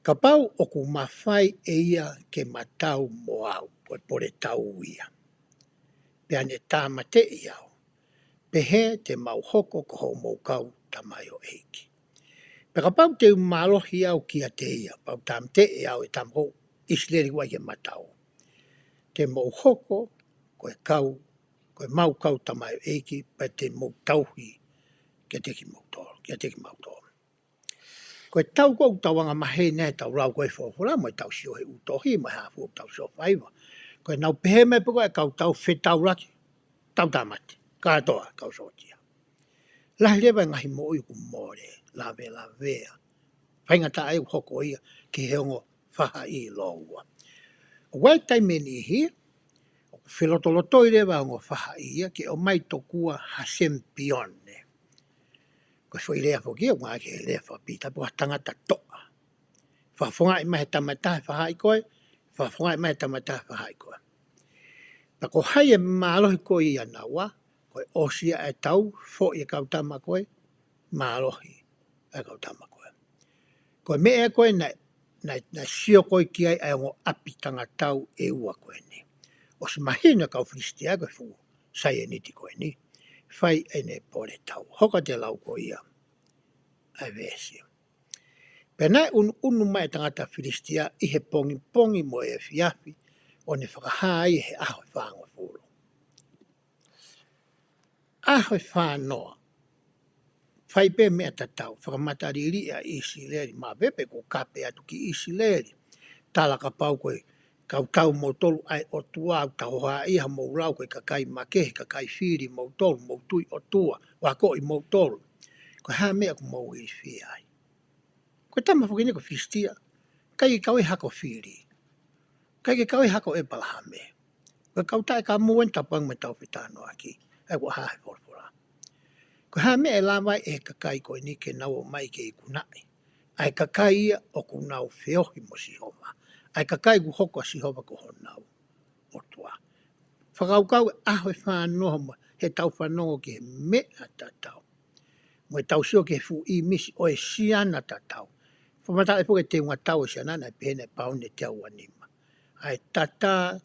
Kapau ʻoku mafai ʻe ia ke ma tau mo au, ko e pole tau ia, pea ne tāmateʻi au, pehē te mau hoko ko hoʻomou kau tamaioʻeiki. Pea kapau te u mālohi au kiate ia, pea u tāmateʻi au ʻe he tama ko ʻIsileli ʻoku ʻai ke ma tau, te mou hoko ko e kau, ko ʻemau kau tamaioʻeiki, pea te mou tauhi kiate kimoutolu, kiate kimautolu. Ko e tau ko ē ʻoku tau anga maheni ai ʻetau lau ko ē e folofola, mo ʻetau sio he ʻū tohi, mo e hā fua ʻoku tau sio faiva. Ko ʻenau pehē mai pē ko ē ʻa e kau tau fetaulaki, tau tāmate, kātoa e kau sōtia. Lahi leva e ngaahi moʻui ʻoku mole, lavelavea. Faingataʻa ʻoku hoko ia ki he ongo fahaʻi lōua. ʻOku ʻi ai e taimi ʻe niʻihi ʻoku felotolotoi leva e ongo fahaʻi ia ke ʻomai tokua ha semipione. Ko e foʻi lea foki ia ʻoku ngāueʻaki he lea faka-Pita, pe ko ha tangata toʻa. Fakafofongaʻi mai he tama ʻe taha e fahaʻi ko ē, fakafofongaʻi mai he tama ʻe taha e fahaʻi ko ē. Pea ko hai ʻe mālohi ko ē ʻia naua? Ko e ʻosi ia ʻa e tau, foʻi e kau tama ko ē, mālohi ʻa e kau tama ko ē. Ko e meʻa ko ē naʻe, naʻe, naʻe sio ko ē ki ai ʻa e ongo ʻapi tangata tau ʻe ua ko eni. ʻOsi mahino ʻe he kau Filisitia ko e fuʻu saianiti ko eni, fai ʻene pole tau. Hoko atu e lau ko ia ʻa e veesi: Pea naʻe ʻunuʻunu mai e tangata Filisitia ʻi he pongipongi mo e efiafi, ʻo ne fakahā ia he ʻaho ʻe fāngofulu. ʻAho ʻe fānoa, fai pē meʻa tatau, fakamatalili ʻa ʻIsileli, maʻa pē pe ko kape atu ki ʻIsileli. Tala kapau ko e kau tau moutolu ʻa e ʻOtua, ʻoku tau hoa ia ha mou lau ko e kakai makehe, kakai fili moutolu, mou tui ʻOtua, ʻoku akoʻi moutolu. Ko e hā meʻa ʻoku mou ilifia ai? Ko e tama foki eni ko Filisitia, ʻikai ke kau ʻi hako fili. ʻIkai ke kau ʻi hako ʻĒpalahame. Ko e kau taʻekamu eni tapu ange mo e tau fetalanoaʻaki. ʻA ia ko e hā he folofola. Ko e hā meʻa ʻe lava ai ʻe he kakai ko eni ke nau ō mai ke ikunaʻi ʻa e kakai ia ʻoku nau feohi mo Sihova. ʻA e kakai ʻoku hoko ʻa Sihova ko honau ʻOtua. Fakakaukau ʻa e ʻaho ʻe fānoa mo e tau fanongo ki he meʻa tatau. Mo e tau sio ki he fuʻu ʻīmisi ʻo e siana tatau. Fakamatala ʻe foki e teunga tau ʻo e siana naʻe pehē naʻe pauni ʻe teau uanima. ʻA e tata,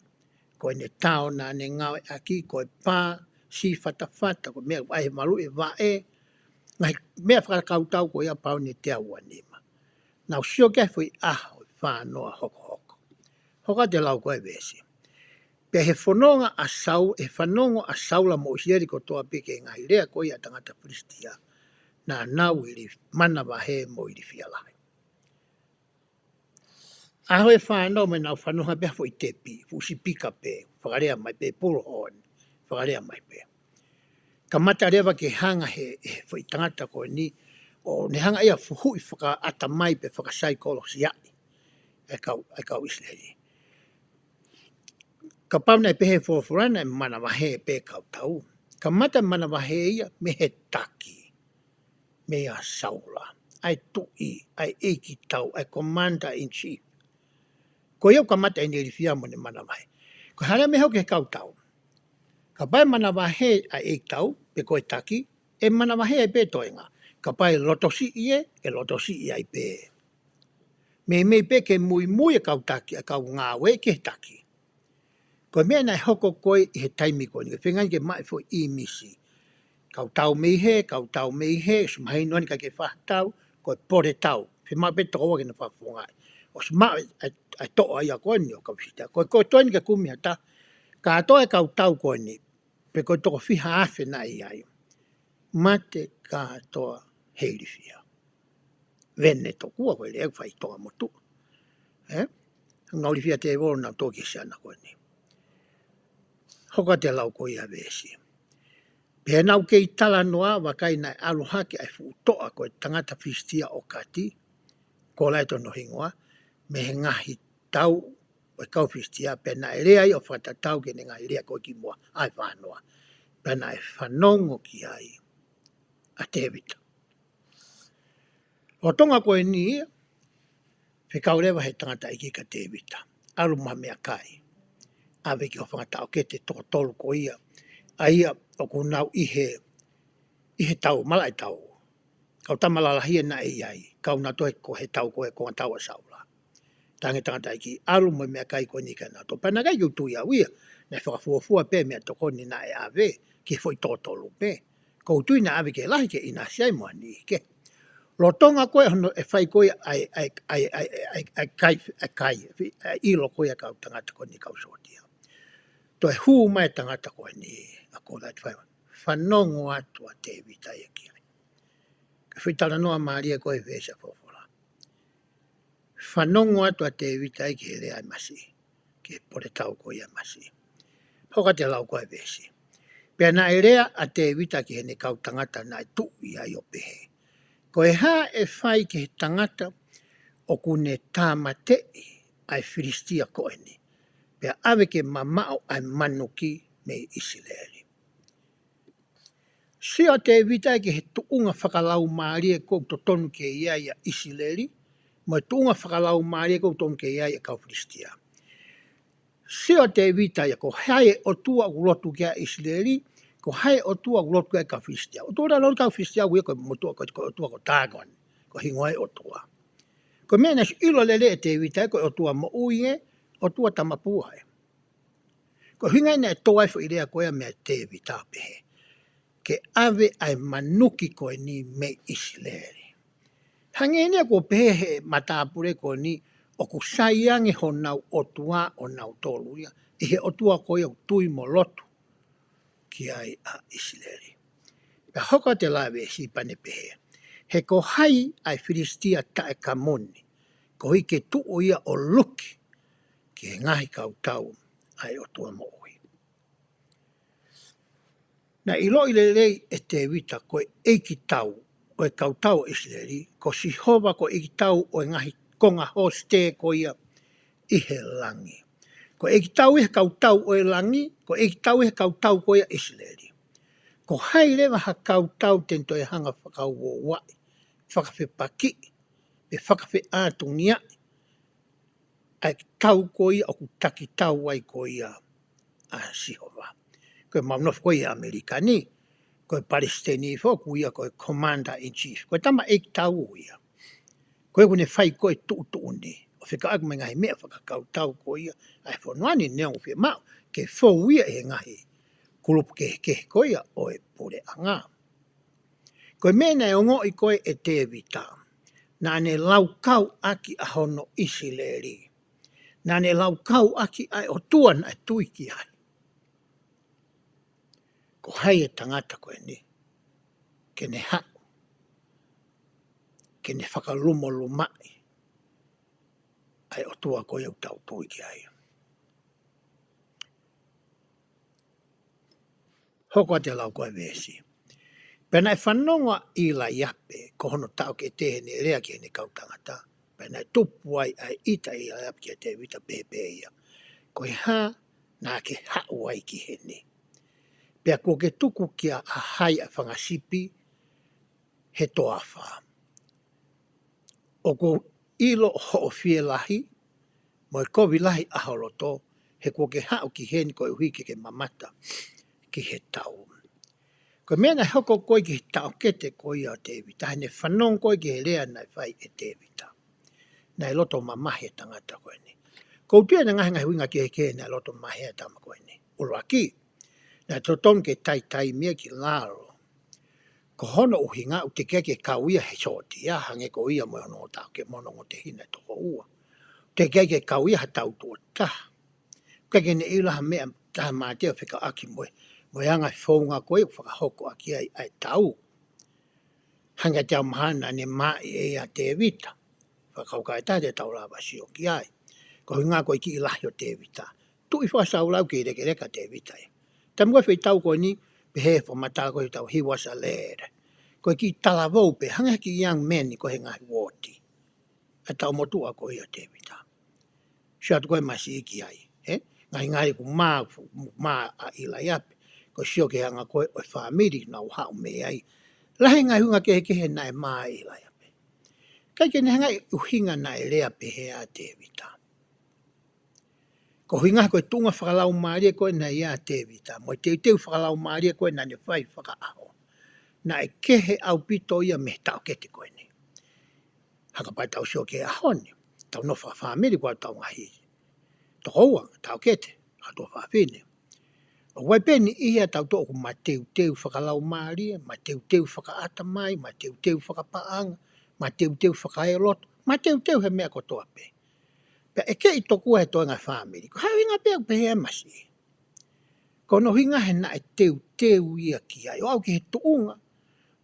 ko ʻene tao naʻa ne ngāueʻaki, ko e pā, siʻi fatafata, ko e meʻa ʻoku ʻai he maluʻi e vaʻe, ngaahi meʻa fakakautau ko ia pauni ʻe teau uanima. Nau sio ki ai he foʻi ʻaho ʻe fānoa hokohoko. Hoko atu e lau ko e veesi. Pea he fononga ʻa Sau-, he fanongo ʻa Saula mo ʻIsileli kotoa pē ki he ngaahi lea ko ia ʻa e tangata Filisitia, naʻa nau ili manavahē mo ilifia lahi. ʻAho ʻe fānoa mo ʻenau fanongo pē ha foʻi tepi, fuʻu sipika pē, fakalea mai pē, bullhorn, fakalea mai pē. Kamata leva ke hanga he, he foʻi tangata ko eni, ʻo ne hanga ia ʻo fuhuʻi fakaʻatamai pe fakasaikolosiaʻi ʻa e kau, ʻa e kau ʻIsileli. Kapau naʻe pehē he folofola naʻe manavahē pē kau tau. Kamata manavahē ia mei he taki, meia Saula, ʻa e tuʻi, ʻa e ʻeikitau, ʻa e commander in chief. Ko ia ʻoku kamata ʻene ilifia mo ʻene manavahē. Ko e hā leva mei he hoko ki he kau tau? Kapau ʻe manavahē ʻa e ʻeikitau, pe ko e taki, ʻe manavahē ai pē toenga. Kapau ʻe lotosiʻi ē, ʻe lotosiʻi ai pē. Meimei pē ke muimui e kau taki, ʻa e kau ngāue ki he taki. Ko e meʻa naʻe hoko ko ē ʻi he taimi ko eni, ke feinga ke maʻu e foʻi ʻīmisi. Kau tau mei hē, kau tau mei hē, ʻosi mahino eni ʻikai ke fai ha tau, ko e pole tau. Fiemaʻu pē toko ua ke na fakafofongaʻi. ʻOsi maʻu e, e, e toʻo ia ko eni ʻo e kau Filisitia. Ko e, ko e toe eni ke kumi ha taha, kātoa e kau tau ko eni, pe ko e toko fiha afe naʻe ʻi ai, mate kātoa he ilifia. Vene tokua ko e lea ʻoku fai toʻa motu. Ē? Ngaahi ilifia tēvolo naʻa nau tō ki he siana ko eni. Hoko atu e lau ko ia veesi. Pea naʻa nau kei talanoa, vakai naʻe ʻalu hake ʻa e fuʻu toʻa ko e tangata Filisitia ʻo Kati, Kolaiate hono hingoa, mei he ngaahi tau ʻo e kau Filisitia, pea naʻe lea ia ʻo fakatatau ki heʻene ngaahi lea ko ē kimuʻa, ʻaho ʻe fānoa. Pea naʻe fanongo ki ai ʻa Tēvita. Lolotonga ko eni ia, fekau leva he tangataʻeiki kia Tēvita. ʻAlu mo ha meʻakai. ʻAve ki he hūfanga taʻokete toko tolu ko ia. ʻA ia ʻoku nau ʻi he, ʻi he tau, malaʻe tau. Kau tama lalahi ia naʻe ʻi ai. Kau nautolu he ko e tau ko ē konga tau ʻa Saula. Talaange tangataʻeiki, ʻalu mo e meʻakai ko eni kia nautolu. Pea naʻe ʻikai ke u tui au ia. Naʻe fakafuofua pē meʻatokoni naʻe ʻave ki he foʻi toko tolu pē. ʻOku ou tui naʻe ʻave ke lahi ke ʻinasi ai mo ha niʻihi kehe. Lolotonga ko ē hono ʻe fai ko ia ʻa e, ʻa e, ʻa e kai, ʻa e kai, ʻa e ʻilo ko ia kau tangata ko eni kau sōtia. Toe hū mai tangata ko eni ʻa Kolaiate fai. Fanongo atu ʻa Tēvita ia ki ai. Ka fai talanoa mālie ko e veesi ʻa e folofola. Fanongo atu ʻa Tēvita ia ki he lea ʻa e masiʻi, ki he pole tau ko ia ʻa e masiʻi. Hoko atu e lau ko e veesi. Pea naʻe lea ʻa Tēvita ki heʻene kau tangata naʻe tuʻu ʻi ai ʻo pehē, ko e hā ʻe fai ki he tangata ʻoku ne tāmateʻi ʻa e Filisitia ko eni, pea ʻave ke mamaʻo ʻa e manuki mei ʻIsileli. Sio ʻa Tēvita ki he tuʻunga fakalaumālie ʻoku totonu ke ʻi ai ʻa ʻIsileli, mo e tuʻunga fakalaumālie ʻoku totonu ke ʻi ai ʻa e kau Filisitia. Sio ʻa Tēvita ia ko hai e ʻotua ʻoku lotu ki ai ʻIsileli, ko hai e ʻotua ʻoku lotu ki ai kau Filisitia. ʻOtua ʻoku lotu kau Filisitia ʻoku ʻi ai ko e motuʻa ko, ko e ʻotua ko Tāgoni, ko e hingoa e ʻotua. Ko e meʻa naʻe ʻilo lelei ʻe Tēvita ko e ʻotua moʻui ē, ʻotua tamapua ē. Ko e ʻuhinga ia naʻe tō ai foʻi lea ko ia meia Tēvita pehē, ke ʻave ʻa e manuki ko eni mei ʻIsileli. Hangē eni ia ko e pehē he matāpule ko eni ʻoku sai ange honau ʻotua ʻonautolu ia, ʻi he ʻotua ko ia ʻoku tui mo lotu ki ai ʻa ʻIsileli. Pea hoko atu e lau e veesi pea ne pehē: He ko hai ʻa e Filisitia taʻekamu ni, koeʻuhi ke tuʻu ia ʻo luki ki he ngaahi kautau ʻa e ʻOtua moʻui? Naʻe ʻiloʻi lelei ʻe Tēvita ko e ʻeikitau ʻo e kautau ʻo ʻIsileli, ko Sihova ko e ʻeikitau ʻo e ngaahi konga hosite ko ia ʻi he langi. Ko e ʻeikitau ia he kautau ʻo e langi, ko e ʻeikitau ia he kautau ko ia ʻIsileli. Ko hai leva ha kautau te ne toe hanga fakauouaʻi, fakafepakiʻi, pe fakafeʻātungiaʻi ʻa e tau ko ia ʻoku takitau ai ko ia ʻa Sihova? Ko e mau nofo ko ia ʻAmelika ni, ko e palesiteni foki ia ko e commander in chief. Ko e tama ʻeikitau ia. Ko ia ʻoku ne fai ko e tuʻutuʻuni ʻo fekauʻaki mo e ngaahi meʻa fakakautau ko ia ʻa e fonua ni, neongo fiemaʻu ke fou ia ʻi he ngaahi kulupu kehekehe ko ia ʻo e puleʻanga. Ko e meʻa naʻe ongoʻi ko ē ʻe Tēvita, naʻa ne laukau ʻaki ʻa hono ʻIsileli. Naʻa ne laukau ʻaki ʻa e ʻOtua naʻe tui ki ai. Ko hai e tangata ko eni ke ne haʻu ke ne fakalumolumaʻi ʻa e ʻOtua ko ia ʻoku tau tui ki ai? Hoko atu e lau ko e veesi: Pea naʻe fanongo ʻa ʻIlaiape ko hono taʻokete heʻene lea ki heʻene kau tangata, pea naʻe tupu ai ʻa e ʻita ʻa ʻIlaiape kia Tēvita, pehē pē ia: Ko e hā naʻa ke haʻu ai ki heni? Pea kuo ke tuku kia hai ʻa e fanga sipi he toafa? ʻOku ou ʻilo hoʻo fielahi mo e kovi lahi ʻa ho loto, he kuo ke haʻu ki heni koeʻuhi ke ke mamata ki he tau. Ko e meʻa naʻe hoko ko ē ki he taʻokete ko ia ʻo Tēvita, heʻene fanongo ko ē ki he lea naʻe fai ʻe Tēvita, naʻe loto mamahi e tangata ko eni. Ko u tui ʻa e ngaahi, ngaahi ʻuhinga kehekehe naʻe loto mamahi ai e tama ko eni. ʻUluaki, naʻe totonu ke taitaimi ia ki lalo. Ko hono ʻuhinga ʻoku teʻeki ai ke kau ia he sōtia, hangē ko ia mo hono taʻokete mo hono ngaahi tehina ʻe toko ua. Teʻeki ai ke kau ia ha tau tuʻo taha. ʻIkai ke ne ʻilo ha meʻa taha mātia ʻo fekauʻaki mo e, mo e anga e founga ko ē ʻoku fakahoko ʻaki ai ʻa e tau. Hangē ko e tau mahana naʻe maʻu ʻe ia ʻa Tēvita. Fakakaukau ʻe taha te tau lava sio ki ai. Ko e ʻuhinga ko e kiʻi lahi ʻo Tēvita, tuʻi fakasaulaulau, kei lekeleka ʻa Tēvita ia. Taimi ko ē fai e tau ko eni, pehē fakamatala ko e tau, he was a lad. Ko e kiʻi talavou pē, hangē ha kiʻi young man ko ē he ngaahi uooti. ʻA e tau motuʻa ko ia ʻo Tēvita. Sio atu ko ē masiʻi ki ai, ē? Ngaahi, ngaahi ʻoku mā, mā ʻa ʻIlaiape. Ko e sio ki he anga ko ē ʻo e fāmili naʻa nau haʻu mei ai. Lahi e ngaahi ʻuhinga kehekehe naʻe mā ai ʻa ʻIlaiape. ʻIkai ke ne hanga ʻi he ʻuhinga naʻe lea pehē ai ʻa Tēvita. Ko e ʻuhinga ko e tuʻunga fakalaumālie ko ē naʻe ʻi ai ʻa Tēvita, mo e teuteu fakalaumālie ko ē naʻa ne fai fakaʻaho, naʻe kehe ʻaupito ia mei he taʻokete ko eni. Hangē kapau te tau sio ki he ʻaho ni, tau nofo fakafāmili, ko ʻetau ngaahi tokoua, taʻokete, ha tuofāfine. ʻOku ʻi ai pē ʻa e niʻihi ʻatautolu ʻoku mateuteu fakalaumālie, mateuteu fakaʻatamai, mateuteu fakapaʻanga, mateuteu fakaeloto, mateuteu he meʻa kotoa pē. Pea ʻe kei tokua he toenga e fāmili. Ko e ʻuhinga pē ʻoku pehē ai masiʻi. Ko hono ʻuhinga he naʻe teuteu ia ki ai, ʻo aʻu ki he tuʻunga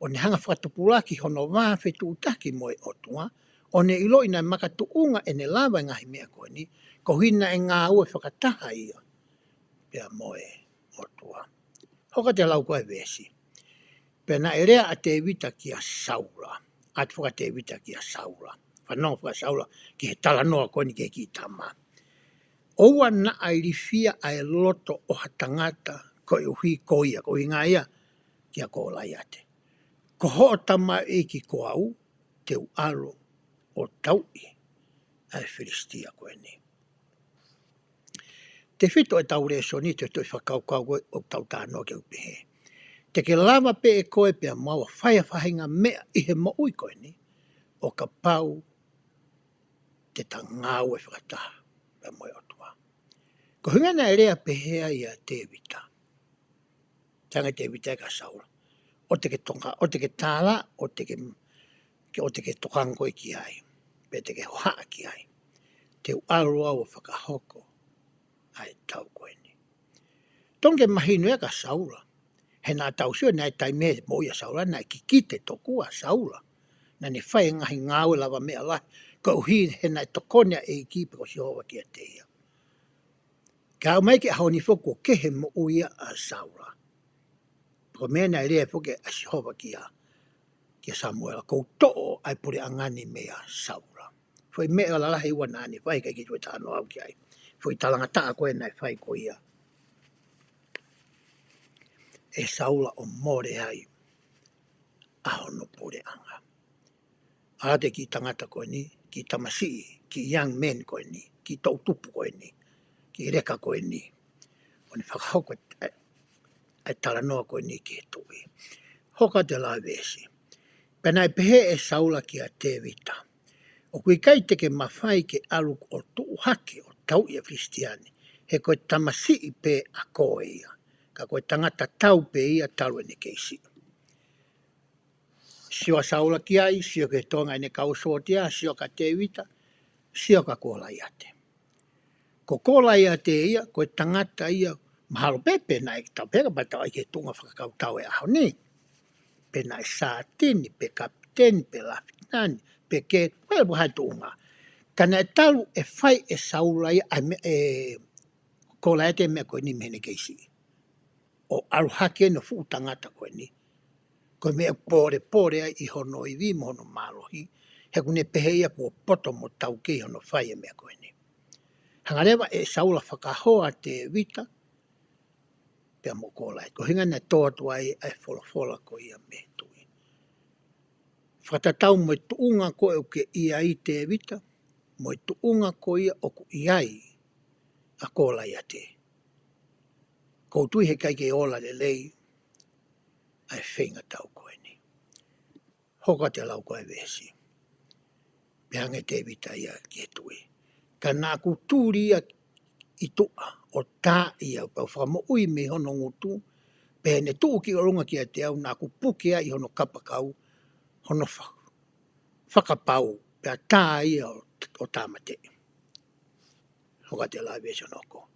ʻo ne hanga fakatupulaki hono vā fetuʻutaki mo e ʻOtua, ʻo ne ʻiloʻi naʻe makatuʻunga ʻene lava e ngaahi meʻa ko eni, koeʻuhi naʻe ngāue fakataha ia pea mo e ʻOtua. Hoko atu e lau ko e veesi. Pea naʻe lea ʻa Tēvita kia Saula, ʻatu foki ʻa Tēvita kia Saula, fanongo foki ʻa Saula ki he talanoa ko eni ki he kiʻi tama. ʻOua naʻa ilifia ʻa e loto ʻo ha tangata koeʻuhi ko ia, ko e ʻuhinga ia kia Kolaiate. Ko hoʻo tamaioʻeiki ko au, te u ʻalu ʻo tauʻi ʻa e Filisitia ko eni. Tefito ʻetau lēsoni, te u toe fakakaukau ko ē ʻoku tau talanoa ki ai ʻo pehē: Te ke lava pē ʻe koe pea mo au ʻo fai ha faʻahinga meʻa ʻi he moʻui ko eni, ʻo kapau te ta ngāue fakataha pea mo e ʻOtua. Ko e ʻuhinga naʻe lea pehē ai ʻa Tēvita, tanga Tēvita kia Saula: ʻOua te ke toka, ʻoua te ke tala, ʻoua te ke, ke, ʻoua te ke tokanga koe ki ai, pe te ke hohaʻa ki ai. Te u ʻalu au ʻo fakahoko ʻa e tau ko eni. Totonu ke mahino ia kia Saula, He naʻa tau sio naʻe taimi he moʻui ʻa Saula, naʻe kikite tokua ʻa Saula. Naʻa ne fai e ngaahi ngāue lavameʻa lahi, koeʻuhi he naʻe tokoni ʻa e ʻEiki pe ko Sihova kiate ia. Ka aʻu mai ki he ʻaho ni foki kuo kehe moʻui ʻa Saula. Ko e meʻa naʻe lea foki ʻa Sihova kia, kia Samuela, kuo u toʻo ʻa e puleʻanga ni meia Saula. Foʻi meʻa lalahi ua naʻa ne fai, ʻikai ke toe talanoa au ki ai. Foʻi talangataʻa ko ē naʻe fai ko ia ʻe Saula ʻo mole ai ʻa hono puleʻanga. ʻAlu atu e kiʻi tangata ko eni, kiʻi tamasiʻi, kiʻi young man ko eni, kiʻi toʻutupu ko eni, kiʻi leka ko eni, ʻo ne fakahoko e, e, e talanoa ko eni ki he tuʻi. Hoko atu e lau veesi. Pea naʻe pehē ʻe Saula kia Tēvita, ʻOku ʻikai te ke mafai ke ʻalu ʻo tuʻu hake ʻo tauʻi ʻa e Filisitia ni, he ko e tamasiʻi pē ʻa koe ia, ka ko e tangata tau pē ia talu ʻene kei siʻi. Sio ʻa Saula ki ai, sio ki he toenga ʻene kau sōtia, sio kia Tēvita, sio kia Kolaiate. Ko Kolaiate ia, ko e tangata ia, mahalo pē, pe naʻe tau pē kapau te tau ʻai ki he tuʻunga fakakautau e ʻaho ni. Pe naʻe sātini, pe kapiteni, pe lafitinani, pe ke, pe ko e hā e tuʻunga. Ka naʻe talu e fai ʻe Saula ia, ʻa e meʻa, ʻe Kolaiate e meʻa ko eni mei heʻene kei siʻi. ʻO ʻalu hake ʻene fuʻu tangata ko eni. Ko e meʻa ʻoku polepole ai ʻi hono ivi mo hono mālohi, he ʻoku ne pehē ia kuo poto mo taukei hono fai e meʻa ko eni. Hanga leva ʻe Saula ʻo fakahoa ʻa Tēvita pea mo Kolaiate. Ko e ʻuhinga naʻe tō atu ai ʻa e folofola ko ia mei he tuʻi. Fakatatau mo e tuʻunga ko ē ʻoku ʻi ai Tēvita, mo e tuʻunga ko ia ʻoku ʻi ai ʻa Kolaiate. ʻOku ou tui heʻikai ke ola lelei ʻa e feingatau ko eni. Hoko atu e lau ko e veesi. Pehē ange ʻe Tēvita ia ki he tuʻi. Ka naʻa ku tuli ia ʻi tuʻa ʻo tā ia, pea u fakamoʻui mei hono ngutu, pea ne tuʻu ki ʻolunga kiate au, naʻa ku puke ai ʻi hono kapakau, hono fa-, fakapau, pea tā ia ʻo, ʻo tāmateʻi. Hoko atu e lau veesi hono hoko.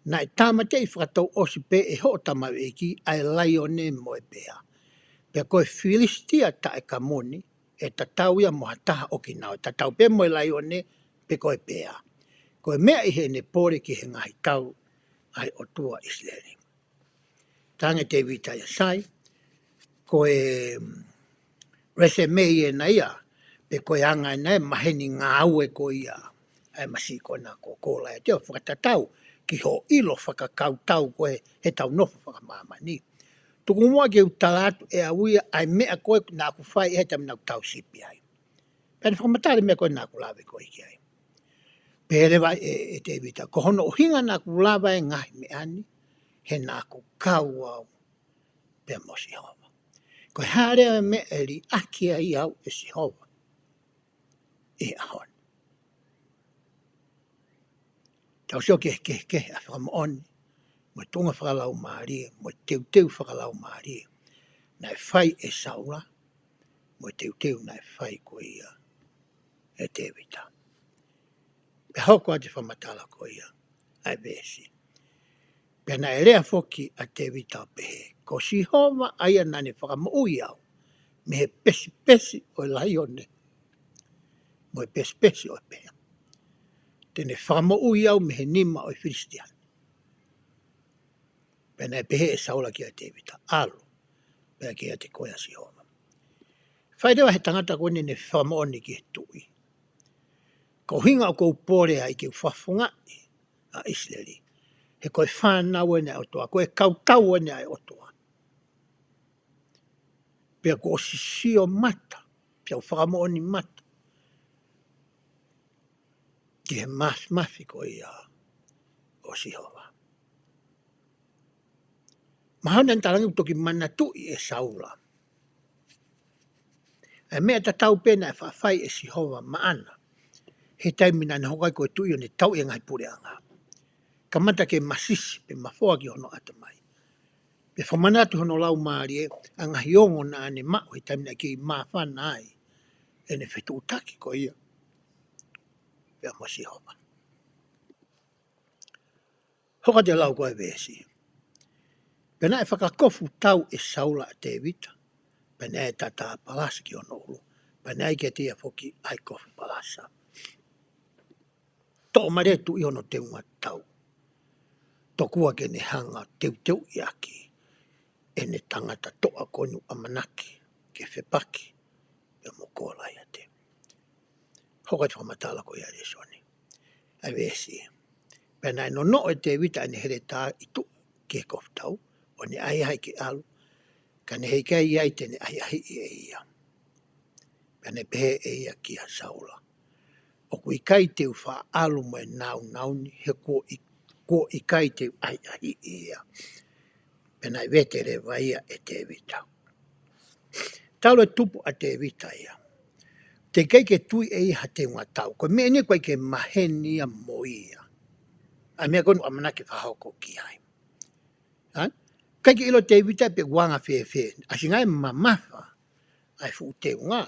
Naʻe tāmateʻi fakatouʻosi pē ʻe hoʻo tamaioʻeiki ʻa e laione mo e pea. Pea ko e Filisitia taʻekamu ni, ʻe tatau ia mo ha taha ʻo kinaua. Tatau pē mo e laione pe ko e pea. Ko e meʻa ʻi heʻene pole ki he ngaahi tau ʻa e ʻOtua ʻo ʻIsileli. Talaange ʻe Tēvita ia, sai, ko e, mm, resume ʻena ia, pe ko e anga ʻena ia e maheni ngāue ko ia ʻa e masiʻi ko ena ko Kolaiate ʻo fakatatau ki hoʻo ʻilo fakakautau ko ē heʻetau nofo fakamāmani. Tuku muʻa ke u tala atu ʻe au ia ʻa e meʻa ko ē naʻa ku fai he taimi naʻa ku tau sipi ai. Pea ne fakamatala e meʻa ko ē naʻa ku lave ko ē ki ai. Pehē leva ʻe, ʻe Tēvita, ko hono ʻuhinga naʻa ku lava e ngaahi meʻa ni, he naʻa ku kau au pea mo Sihova. Ko e hā leva e meʻa ʻe liʻaki ai au ʻe Sihova ʻi he ʻaho ni. Tau sio ki he kehekehe ʻa e fakamoʻoni, mo e tuʻunga fakalaumālie, mo e teuteu fakalaumālie naʻe fai ʻe Saula, mo e teuteu naʻe fai ko ia ʻe Tēvita. Pea hoko atu e fakamatala ko ia ʻa e veesi. Pea naʻe lea foki ʻa Tēvita ʻo pehē, ko Sihova ʻa ia naʻa ne fakamoʻui au mei he pesipesi ʻo e laione, mo e pesipesi ʻo e pea. Te ne fakamoʻui au mei he nima ʻo e Filisitia. Pea naʻe pehē ʻe Saula kia Tēvita, ʻalu, pea kiate koe ʻa Sihova. Fai leva he tangata ko eni ʻene fakamoʻoni ki he tuʻi. Ko e ʻuhinga ʻoku ou pole ai ke u fakafofongaʻi ʻa ʻIsileli. He ko e fānau ʻeni ʻa e ʻOtua, ko e kautau ʻeni ʻa e ʻOtua. Pea kuo u sio mata, pea u fakamoʻoni mata ki he māfimafi ko ia ʻo Sihova. Mahalo naʻa ne talaange ʻoku toki manatuʻi ʻe Saula ʻa e meʻa tatau pē naʻe faʻa fai ʻe Sihova maʻana he taimi naʻa ne hoko ai ko e tuʻi ʻo ne tauʻi e ngaahi puleʻanga. Kamata ke masisi pe mafoa ki hono ʻatamai. Pea fakamanatu hono laumālie ʻa e ngaahi ongo naʻa ne maʻu he taimi naʻe kei māfana ai ʻene fetuʻutaki ko ia pea mo Sihova. Hoko atu e lau ko e veesi. Pea naʻe fakakofu tau ʻe Saula ʻa Tēvita, pea naʻe tatā palasa ki hono ʻulu, pea naʻe ʻai kiate ia foki ʻa e kofu palasa. Toʻo mai leva e tuʻi ʻi hono teunga tau, tokua ke ne hanga ʻo teuteuʻi ʻaki ʻene tangata toʻa ko eni ʻoku ʻamanaki ke fepaki pea mo Kolaiate. Hoko atu e fakamatala ko ia ʻa e lēsoni. ʻA e veesi. Pea naʻe nonoʻo ʻe Tēvita ʻene heletā ʻi tuʻa ki he kofu tau, ʻo ne ʻahiʻahi ke ʻalu, ka naʻe ʻikai ʻi ai te ne ʻahiʻahiʻi ʻe ia. Pea naʻe pehē ʻe ia kia Saula, ʻOku ʻikai te u faʻa ʻalu mo e nāunau ni, he kuo ʻi-, kuo ʻikai te u ʻahiʻahiʻi ia. Pea naʻe vete leva ia ʻe Tēvita. Talu e tupu ʻa Tēvita ia, teʻeki ai ke tui ʻe ia ha teunga tau. Ko e meʻa eni ʻoku ʻikai ke maheni ia mo ia, ʻa e meʻa ko eni ʻoku ʻamanaki ke fakahoko ki ai. ʻIkai ke ʻilo ʻe Tēvita pe ʻoku anga fēfē, ʻasi ngaahi mamafa ʻa e fuʻu teunga.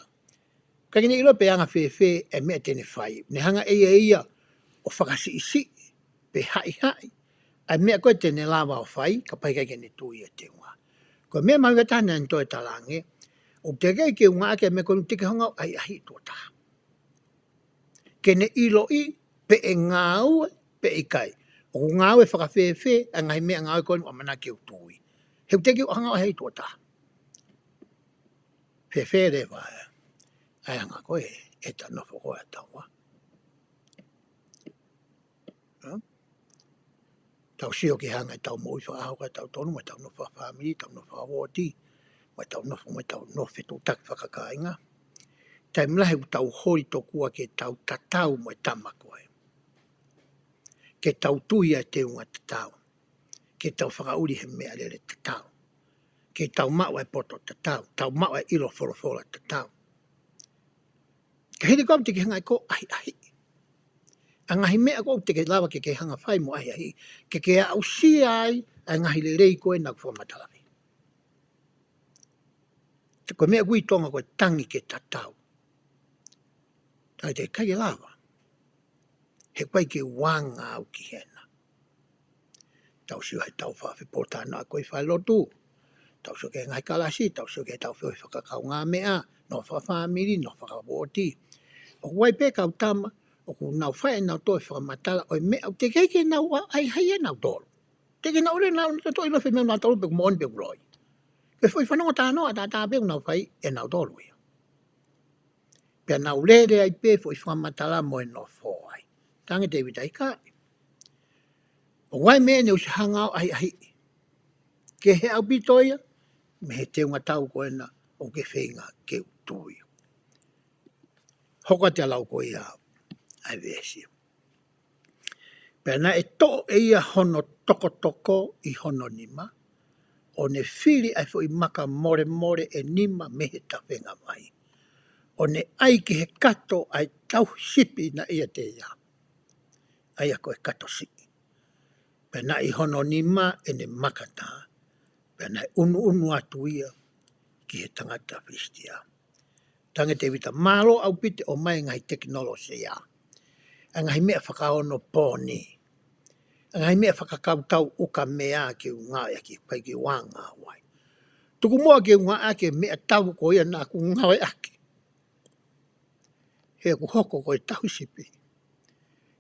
ʻIkai ke ne ʻilo pe anga fēfē e meʻa te ne fai. Ne hanga ʻe ia, ʻe ia ʻo fakasiʻisiʻi pe haʻihaʻi ʻa e meʻa ko ē te ne lava ʻo fai, kapau ʻikai ke ne tui e teunga. Ko e meʻa mahuʻinga taha naʻe toe talaange, ʻoku teʻeki ai ke u ngāueʻaki e meʻa ko eni te ke hanga ʻo ʻahiʻahiʻi tuʻo taha ke ne ʻiloʻi pe ʻe ngāue pe ʻikai. ʻOku ngāue fakafēfē ʻa e ngaahi meʻangāue ko eni ʻoku ʻamanaki ke u tui. He ʻoku teʻeki ke u hanga ʻo ʻahiʻahiʻi tuʻo taha. Fēfē leva ʻa e anga ko ē ʻetau nofo ko ē ʻa taua. Tau sio ki he anga ʻetau moʻui fakaʻaho ko ē ʻatautolu, mo ʻetau nofo fakafāmili, ʻetau nofo fakauooti, mo ʻetau nofo, mo ʻetau nofo fetuʻutaki fakakāinga. Taimi lahi ʻoku tau holi tokua ke tau tatau mo e tama ko ē. Ke tau tui ʻa e teunga tatau. Ke tau fakaʻuli he meʻalele tatau. Ke tau maʻu ʻa e poto tatau. Tau maʻu ʻa e ʻilo folofola tatau. Ka hili ko ē ʻoku teʻeki ke hanga ʻe koe ʻo ʻahiʻahiʻi ʻa e ngaahi meʻa ko ē ʻoku teʻeki ke lava ke ke hanga ʻo fai mo ʻahiʻahiʻi, ke ke aʻusia ai ʻa e ngaahi lelei ko ē naʻa ku fakamatalaʻi. Ko e meʻa ʻoku ui ʻi Tonga ko e tangi ke tatau. Taʻe teʻeki ke lava. He ʻoku ʻikai ke u anga au ki hena. Tau sio he tau faʻa fepōtalanoaʻaki ko ē ʻi falelotu. Tau sio ki he ngaahi kalasi, tau sio ki he tau feohi fakakaungāmeʻa, nofo fakafāmili, nofo fakauooti. ʻOku ʻi ai pē kau tama ʻoku nau fai ʻenau toe fakamatala ʻo e meʻa ʻoku teʻeki ke nau ʻahiʻahiʻi ʻe nautolu. Teʻeki ke nau ʻilo ʻe nautolu ʻe nautolu ʻilo pe meʻa nautolu pe ʻoku moʻoni pe ʻoku loi. Ko e foʻi fanongo talanoa ʻataʻatā pē ʻoku nau fai ʻe nautolu ia. Pea nau lele ai pē foʻi fakamatala mo e nofo ai. Talaange ʻe Tēvita ʻikai. ʻOku ʻi ai e meʻa ne u ʻosi hanga au ʻo ʻahiʻahiʻi. Kehe ʻaupito ia mei he teunga tau ko ena ʻoku ke feinga ke u tui. Hoko atu e lau ko ia ʻa e veesi. Pea naʻe toʻo ʻe ia hono tokotoko ʻi hono nima, ʻo ne fili ʻa e foʻi maka molemole ʻe nima mei he tafenga vai, ʻo ne ʻai ki he kato ʻa e tauhi sipi naʻe ʻiate ia, ʻa ia ko e kato siʻi. Pea naʻe ʻi hono nima ʻene maka tā, pea naʻe ʻunuʻunu atu ia ki he tangata Filisitia. Talaange ʻe Tēvita, mālō ʻaupito ʻomai e ngaahi tekinolosia, ʻa e ngaahi meʻa fakaonopooni, ʻa e ngaahi meʻa fakakautau ukamea ke u ngāueʻaki, ʻikai ke u anga au ai. Tuku muʻa ke u ngāueʻaki e meʻatau ko ia naʻa ku ngāueʻaki. He ʻoku hoko ko e tauhi sipi.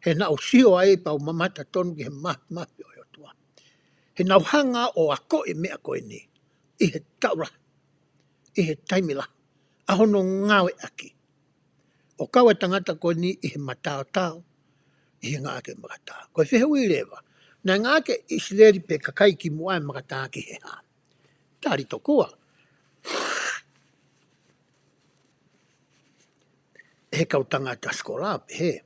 He naʻa ku sio ai pea u mamata tonu ki he ma-, mafi ʻo e ʻOtua. He naʻa ku hanga ʻo akoʻi e meʻa ko eni ʻi he taʻu lahi, ʻi he taimi lahi, ʻa hono ngāueʻaki. ʻO kau e tangata ko eni ʻi he mataotao, ʻi he ngāueʻaki e maka tā. Ko e fehuʻi leva, naʻe ngāueʻaki ʻe ʻIsileli pe kakai kimuʻa e maka tā ki he hā? Tali tokua ʻe he kau tangata sikola, pehē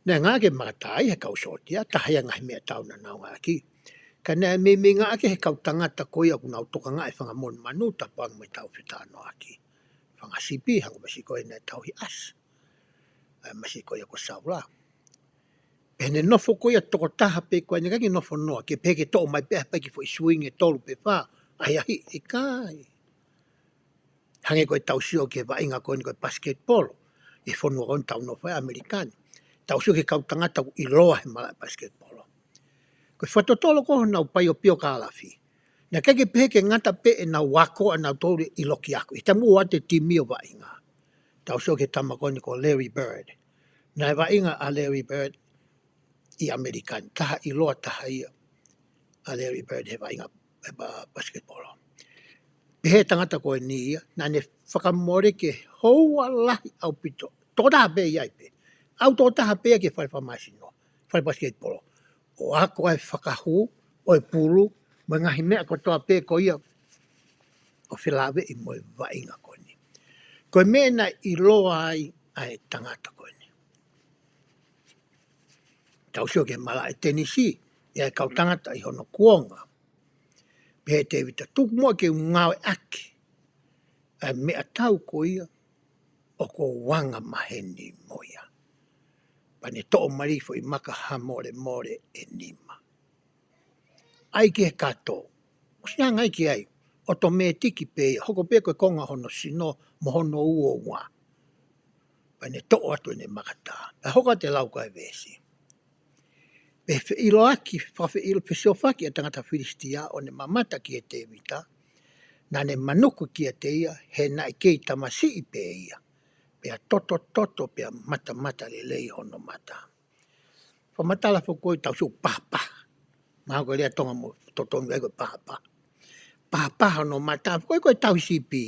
naʻe ngāueʻaki e maka tā ʻi he kau sōtia, taha ia e ngaahi meʻatau naʻa nau ngāueʻaki. Ka naʻe meimei ngāueʻaki ʻe he kau tangata ko ia ʻoku nau tokangaʻi e fanga monumanu, tapu ange mo e tau fetalanoaʻaki, fanga sipi, hangē ko e masiʻi ko ē naʻe tauhi ʻe ʻAsa, ʻa e masiʻi ko ia ko Saula. Pea ne nofo ko ia tokotaha pē ko ē, naʻe ʻikai ke nofo noa, ke pehē ke toʻo mai pē ʻa e paki foʻi suingi ʻe tolu pe fā, ʻahiʻahiʻi, ʻikai. Hangē ko ʻetau sio ki he vaʻinga ko eni ko e pasiketipolo ʻi he fonua ko eni ʻoku tau nofo ai, ʻAmelika ni. Tau sio ki he kau tangata ʻoku ʻiloa he malaʻe pasiketipolo. Ko e fakatotolo ko ē honau paiopiokalafi, Naʻe ʻikai ke pehē ke ngata pē ʻenau ako ʻanautolu ʻi loki ako. ʻI he taimi ʻoku ʻoatu e timi ʻo vaʻinga. Tau sio ki he tama ko eni ko Larry Bird. Naʻe vaʻinga ʻa Larry Bird ʻi ʻAmelika ni. Taha ʻiloa taha ia ʻa Larry Bird he vaʻinga ʻa e ba-, basketball. Pehē ʻe he tangata ko eni ia, naʻa ne fakamole ke houa lahi ʻaupito. Tokotaha pē ia ai pē. ʻAlu tokotaha pē ia ki he fale fakamāsino, fale basketball. ʻO ako ai e fakahū ʻo e pulu, mo e ngaahi meʻa kotoa pē ko ia ʻo felāveʻi mo e vaʻinga ko eni. Ko e meʻa naʻe ʻiloa ai ʻa e tangata ko eni. Tau sio ki he malaʻe tenisi, ʻa e kau tangata ʻi hono kuonga. Pehē ʻe Tēvita, tuku muʻa ke u ngāueʻaki ʻa e meʻatau ko ia ʻoku ou anga maheni mo ia. Pea ne toʻo mai e foʻi maka hamolemole ʻe nima. ʻAi ki he kato. ʻOsi hanga ai ki ai, ʻotomētiki pē ia, hoko pē ko e konga hono sino mo hono uoua. Pea ne toʻo atu ʻene makatā. Pea hoko atu e lau ko e veesi. Pea feʻiloaki, fakafeʻilo-, fesiofaki ʻa e tangata Filisitia ʻo ne mamata kia Tēvita, naʻa ne manuku kiate ia, he naʻe kei tamasiʻi pē ia. Pea totototo, pea matamatalelei hono mata. Fakamatala foki ko e tau sio pahapaha. Mahalo ko e lea Tonga mo totonu ai ko e pahapaha. Pahapaha hono mata, ko e, ko e tauhi sipi,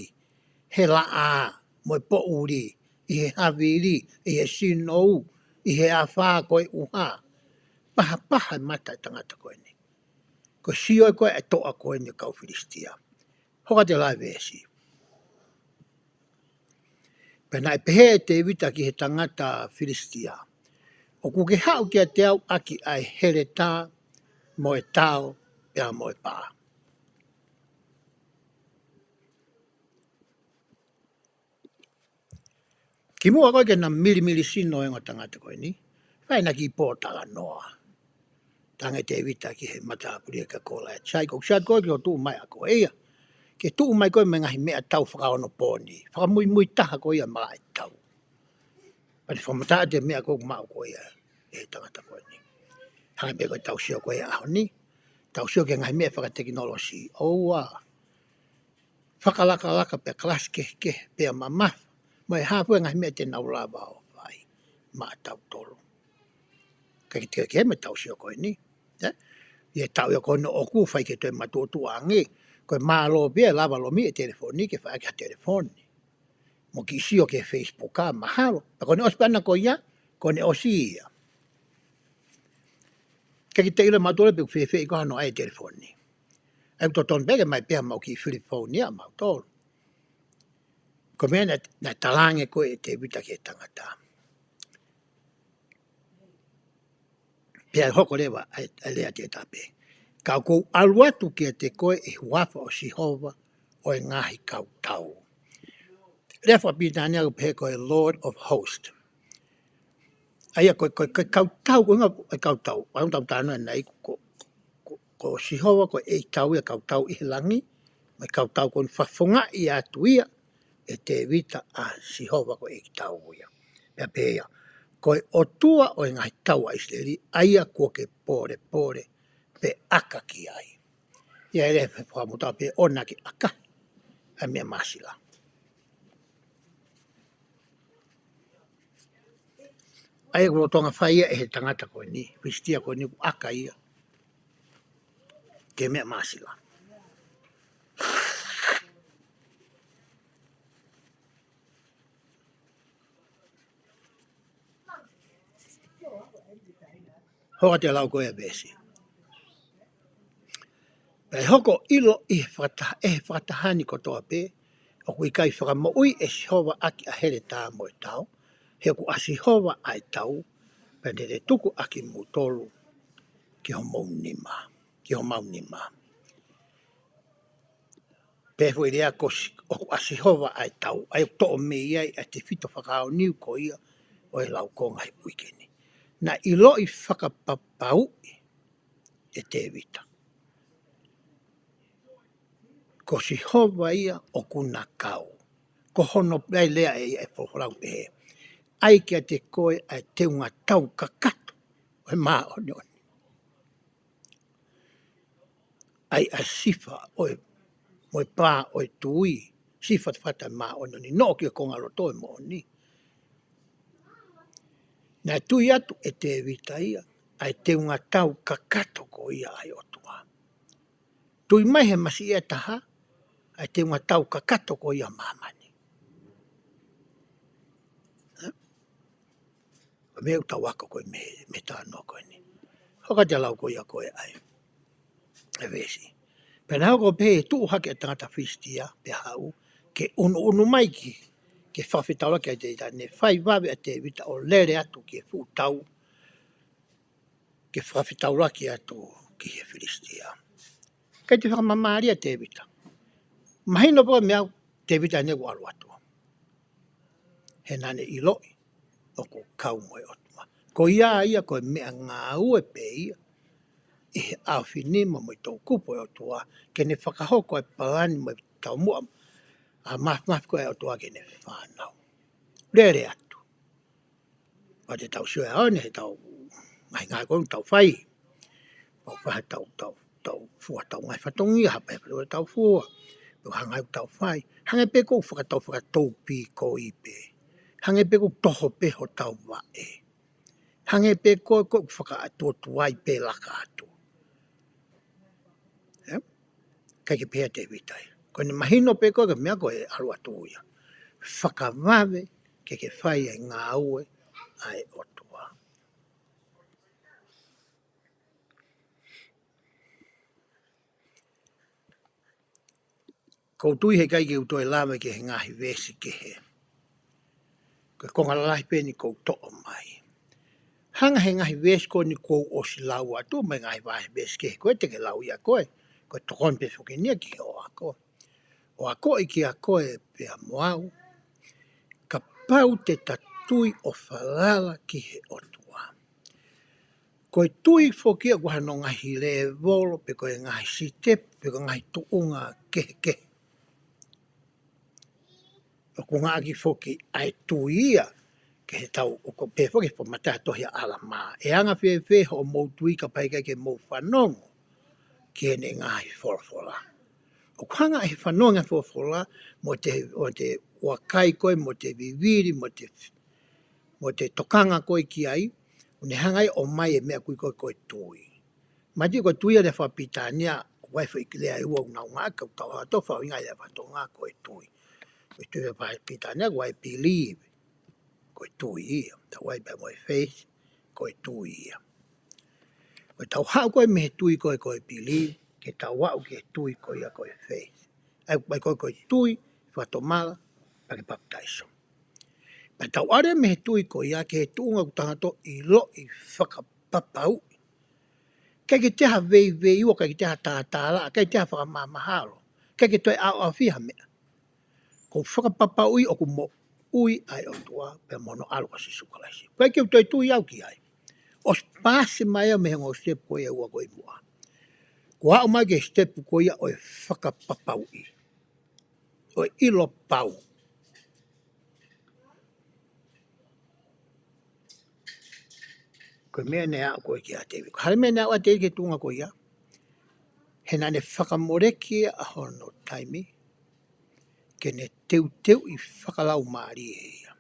he laʻā, mo e poʻuli, ʻi he havili, ʻi he sinou, ʻi he afā ko e ʻuha. Pahapaha e mata e tangata ko eni. Ko e sio ko e toʻa ko eni kau Filisitia. Hoko atu e lau e veesi. Pea naʻe pehē ʻe Tēvita ki he tangata Filisitia, ʻoku ke haʻu kiate au ʻaki ʻa e heletā mo e tao pea mo e pā. Kimuʻa ko ē ke na milimili sino e ongo tangata ko eni, fai ʻena kiʻi pōtalanoa. Talaange ʻe Tēvita ki he matāpule kia Kolaiate, sai, ʻoku sai ko ē ke tuʻu mai ʻa koe ia. Ke tuʻu mai koe mo e ngaahi meʻatau fakaonopōni. Fakamuimui taha ko ia malaʻe tau. Pea ne fakamatala atu e meʻa ko ē ʻoku maʻu ko ia ʻe he tangata ko eni. Hangē pē ko e tau sio ko ē he ʻaho ni. Tau sio ki he ngaahi meʻa fakatekinolosi. ʻOua. Fakalakalaka pea kalasi kehekehe pea mamafa. Mo e hā fua e ngaahi meʻa te nau lava ʻo fai maʻatautolu. Kae kehe mo e tau sio ko eni. ʻE? ʻI he tau ia ko eni ʻoku fai ke toe matuʻotuʻa ange. Ko e mālō pē ia e lava lomi e telefoni ke fai ʻaki ha telefoni. Mo kiʻi sio ki he Facebook ʻa mahalo. Pea ko ʻene ʻosi pē ʻana ko ia, ko ʻene ʻosi ia. Kae kiʻi ʻilo ʻe mautolu pe ʻoku fēfē ʻi ko hano ʻai e telefoni. ʻAi ʻoku totonu pē ke ʻomai pē haʻamau kiʻi filipouni ia ʻa mautolu. Ko e meʻa naʻe, naʻe talaange ko ē ʻe Tēvita ki he tangata. Pea hoko leva ʻa e, ʻa e lea te tape. Ka ʻoku ou ʻalu atu kiate koe ʻi he huafa ʻo Sihova ʻo e ngaahi kautau. Lea fakapilitānia ʻoku pehē ko e Lord of Host. ʻA ia ko e, ko e, ko e kautau, ko e ʻuhinga e kautau. ʻA ia ʻoku tau talanoa ʻanenai ko, ko, ko Sihova ko e ʻEiki tau ia kautau ʻi he langi, mo e kautau ko eni fakafofongaʻi atu ia ʻe Tēvita ʻa Sihova ko e ʻEiki tau ia. Pea pehē ia, ko e ʻOtua ʻo e ngaahi tau ʻa ʻIsileli, ʻa ia kuo ke polepole pe ʻaka ki ai. ʻA ia ʻe lea fakamuta pē ʻoua naʻa ke ʻaka ʻa e meʻa māsila. ʻA ia ʻoku lolotonga fai ia ʻe he tangata ko eni, Filisitia ko eni ʻoku ʻaka ia ki he meʻa māsila. Hoko atu e lau ko ē ʻa e veesi. Pea ʻe hoko ʻo ʻilo ʻi he fakataha-, ʻe he fakataha ni kotoa pē, ʻoku ʻikai fakamoʻui ʻe Sihova ʻaki ʻa e heletā mo e tao, he ʻoku ʻa Sihova ʻa e tau, pea te ne tuku ʻa kimoutolu ki homou nima, ki homau nima. Pea foʻi lea ko Si-, ʻoku ʻa Sihova ʻa e tau, ʻa ia ʻoku toʻo mei ai ʻa e tefito fakaʻaonga ko ia ʻo e laukonga he uike ni. Naʻe ʻiloʻi fakapapauʻi ʻe Tēvita. Ko Sihova ia ʻoku na kau. Ko hono pea lea ʻe ia ʻe folofola ʻo pehē, ʻai kiate koe ʻa e teunga tau kakato ʻo e māʻoniʻoni. ʻa e, ʻa e sifa ʻo e, mo e pā ʻo e tui, sifa fata māʻoniʻoni, noʻo ki he konga loto ʻo e moʻoni. Naʻe tui atu ʻe Tēvita ia ʻa e teunga tau kakato ko ia ʻa e ʻOtua. Tui mai he masiʻi ʻe taha ʻa e teunga tau kakato ko ia ʻa māmani. Ko e meʻa ʻoku tau ako ko ē mei, mei he talanoa ko eni. Hoko atu e lau ko ia ko ē ʻa e, e veesi. Pea naʻe hoko ʻo pehē ʻe tuʻu hake ʻa e tangata Filisitia, pea haʻu ke ʻunuʻunu mai ki, ke fakafetaulaki ʻa Tēvita, naʻe fai vave ʻa Tēvita ʻo lele atu ki he fuʻu tau, ke fakafetaulaki atu ki he Filisitia. ʻIkai toe fakamamalie ʻa Tēvita. Mahino pē meʻa ʻa Tēvita ʻene ʻoku ʻalu atu. He naʻa ne ʻiloʻi ʻoku kau mo e ʻOtua. Ko ia ia ko e meʻangāue pē ia ʻi he ʻaofinima mo e toʻukupu ʻo e ʻOtua, ke ne fakahoko e palani mo e taumuʻa ʻa e māfimafi ko ē ʻa e ʻOtua ki heʻene fānau. Lele atu. ʻOua te tau sio ʻe aone, he tau, ngaahi ngāue ko ē ʻoku tau fai. Tau fai ha tau, tau, tau fua, tau ngaahi fatongia, ha pē fatongia tau fua. Tau hanga ʻo tau fai. Hangē pē ko e fakatau, fakatau pī ko ē pē. Hangē pē ko e toho pē hotau vaʻe. Hangē pē ko e, ko e fakaʻatuʻatu ai pē laka atu. Ē? ʻIkai ke pehē ʻa Tēvita ia. Ko ʻene mahino pē ko e meʻa ko e ʻalu atu ia. Fakavave ke ke fai e ngāue ʻa e ʻOtua. ʻOku ou tui heʻikai ke u toe lave ki he ngaahi veesi kehe. Ko e konga lalahi pē eni ʻoku ou toʻo mai. Hanga he ngaahi veesi ko eni kuo u ʻosi lau atu, mo e ngaahi vahe veesi kehe ko ē te ke lau ia ko ē, ko e tokoni pē foki eni ia ki hoʻo ako. ʻO akoʻi kiate koe pea mo au, kapau te ta tui ʻo falala ki he ʻOtua. Ko e tui foki ia ʻoku ʻi ai hano ngaahi lēvolo, pe ko e ngaahi sitepu, pe ko e ngaahi tuʻunga kehekehe. ʻOku ngāueʻaki foki ʻa e tui ia, ke he tau ʻoku pehē foki he fakamatala tohi ʻa ʻAlamā. ʻE anga fēfē hoʻomou tui kapau ʻe ʻikai ke mou fanongo ki heʻene ngaahi folofola. ʻOku hanga ʻe he fanongo ki he folofola, mo te, mo te vakai ko ē, mo te vivili, mo te, mo te tokanga ko ē ki ai, ʻoku ne hanga ai ʻo ʻomai e meʻa ʻoku ui ko ē ko e tui. Mahalo ko e tui ʻa e lea fakapilitānia, ʻoku ʻi ai e foʻi lea ʻe ua ʻoku nau ngāueʻaki, ka ʻoku tau hanga ʻo tau fakaʻuhingaʻi e lea faka-Tonga ko e tui. Ko e tui fakapilitānia, ʻoku ʻi ai e believe, ko e tui ia. Tau ʻai pē mo e faith, ko e tui ia. Ko e tau haʻu ko ē mei he tui ko ē ko e believe, ke tau aʻu ki he tui ko ia ko e faith. ʻA ia, ʻa ia ko e, ko e tui, fakatomala, pea ke papitaiso. Pea tau ʻalu mei he tui ko ia ki he tuʻunga ʻoku tau hanga ʻo ʻiloʻi fakapapauʻi. ʻIkai ke toe ha veiveiua, ʻikai ke toe ha tātālaʻa, ʻikai ke toe ha fakamahamahalo, ʻikai ke toe ʻaoʻaofia ha meʻa. Ko e fakapapauʻi ʻoku moʻui ʻa e ʻOtua pea mo hono ʻAlo ko Sīsū Kalaisi. ʻIkai ke u toe tui au ki ai. ʻOsi paasi mai au mei he ongo sitepu ko ia ʻe ua ko ē ʻi muʻa. Kuo aʻu mai ki he sitepu ko ia ʻo e fakapapauʻi. ʻO e ʻilo pau. Ko e meʻa naʻe aʻu ko ē kia Tēvita. Ko e hā e meʻa naʻe aʻu ai ʻa Tēvita ki he tuʻunga ko ia? He naʻa ne fakamoleki ʻa hono taimi ke ne teuteuʻi fakalaumālie ia.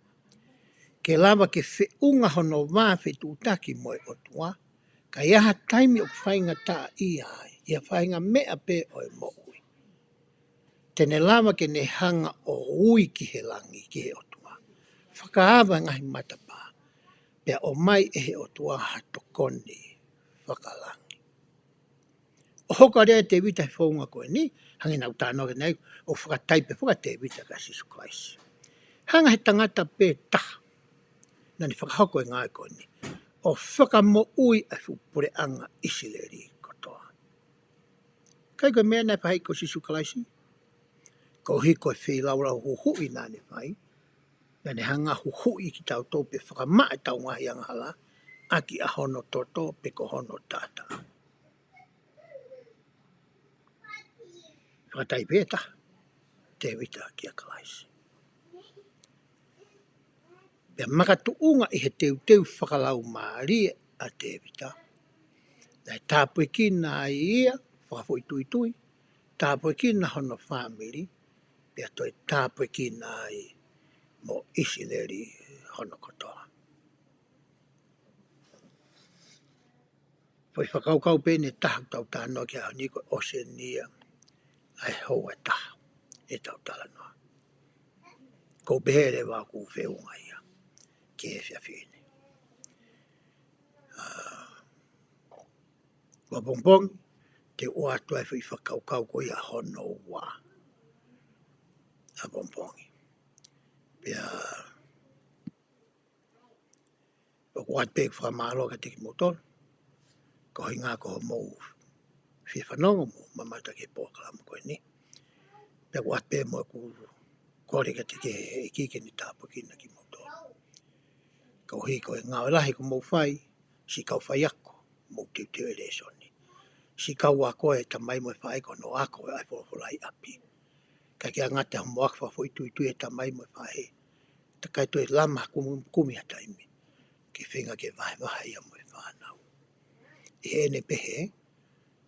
Ke lava ke feʻunga hono vā fetuʻutaki mo e ʻOtua, ka ʻi ai ha taimi ʻoku faingataʻaʻia ai, ʻi ha faʻahinga meʻa pē ʻo e moʻui. Te ne lava ke ne hanga ʻo ui ki he langi, ki he ʻOtua. Fakaava e ngaahi matapā. Pea ʻomai ʻe he ʻOtua ha tokoni fakalangi. ʻO hoko ʻa e lea ʻa Tēvita he founga ko eni, hangē naʻa ku talanoa ki ai, ʻo fakataipe foki ʻa Tēvita kia Sīsū Kalaisi. Hanga he tangata pē taha, naʻa ne fakahoko e ngāue ko eni. ʻO fakamoʻui ʻa e fuʻu puleʻanga ʻIsileli kotoa. Ka ko e meʻa naʻe fai ko Sīsū Kalaisi, koeʻuhi ko e feilaulau huhuʻi naʻa ne fai, naʻa ne hanga huhuʻi kitautolu pea fakamaʻa ʻetau ngaahi angahala, ʻaki ʻa hono toto pe ko hono taʻataʻa. Fakataipe ʻe taha, Tēvita kia Kalaisi. Pea makatuʻunga ʻi he teuteu fakalaumālie ʻa Tēvita, naʻe tāpuekina ai ia, fakafoʻituitui, tāpuekina hono fāmili, pea toe tāpuekina ai mo ʻIsileli hono kotoa. Foʻi fakakaukau pē ʻe taha ʻoku tau talanoa ki ai he ʻaho ni ko e ʻosenia ʻa e houa ʻe taha ʻetau talanoa. ʻOku ou pehē leva ʻoku feʻunga ia ki he efiafi ni. ʻĀ, ʻapongipongi, te u ʻoatu ai foʻi fakakaukau ko ia hono ua ʻapongipongi. Pea ʻoku ou ʻoatu pē ʻeku fakamālō kiate kimoutolu koeʻuhi ko hoʻomou fie fanongo mo mamata ki he polokalama ko eni. Pea ʻoku ou ʻoatu pē mo ʻeku kole kiate ki he ʻEiki ke ne tāpuekina kimoutolu. Koeʻuhi ko e ngāue lahi ʻoku mou fai, siʻi kau faiako, mou teuteu e lēsoni. Siʻi kau ako e tamai mo e faʻē ko hono ako e ʻai folofola ʻi ʻapi. Ka ke ngata hoʻomou ako fakafoʻituitui e tamai mo e faʻē, takai toe lama kumi, kumi ha taimi ke feinga ke vahevahe ia mo e fānau. ʻI heʻene pehē,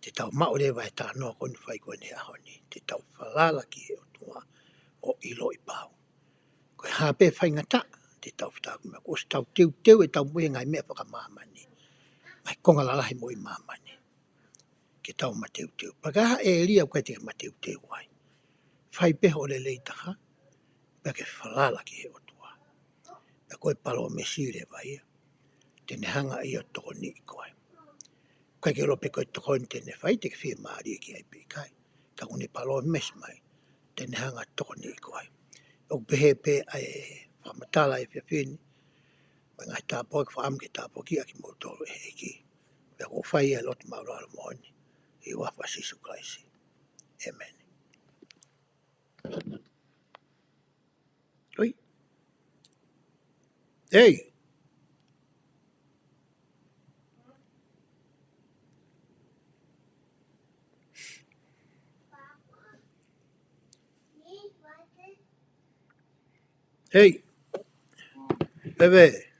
te tau maʻu leva e talanoa ko eni fai ko eni he ʻaho ni, te tau falala ki he ʻOtua ʻo ʻiloʻi pau. Ko e hā pē faingataʻa te tau fetaku mea, kuo ʻosi tau teuteu ʻetau moʻui he ngaahi meʻa fakamāmani, ngaahi konga lalahi moʻui māmani, ke tau mateuteu. Pea ka ʻi ai ha ʻēlia ʻoku ʻikai te ke mateuteu ai, fai pē hoʻo lelei taha, pea ke falala ki he ʻOtua. Pea ko e palōmesi leva ia, te ne hanga ia ʻo tokoniʻi koe. ʻIkai ke ʻilo pe ko e tokoni te ne fai te ke fiemālie ki ai pe ʻikai. Ka ʻoku ne palōmesi mai, te ne hanga ʻo tokoniʻi koe. ʻOku pehē pē ʻa e fakamatala he efiafi ni, mo e ngaahi tāpuaki, fakaʻamu ke tāpuakiʻi ʻa kimoutolu ʻe he ʻEiki. Pea ʻoku ou fai ʻa e lotu māʻulalo moʻoni ʻi he huafa ʻo Sīsū Kalaisi. ʻĒmeni. ʻOi. Ei. Ei. Peve.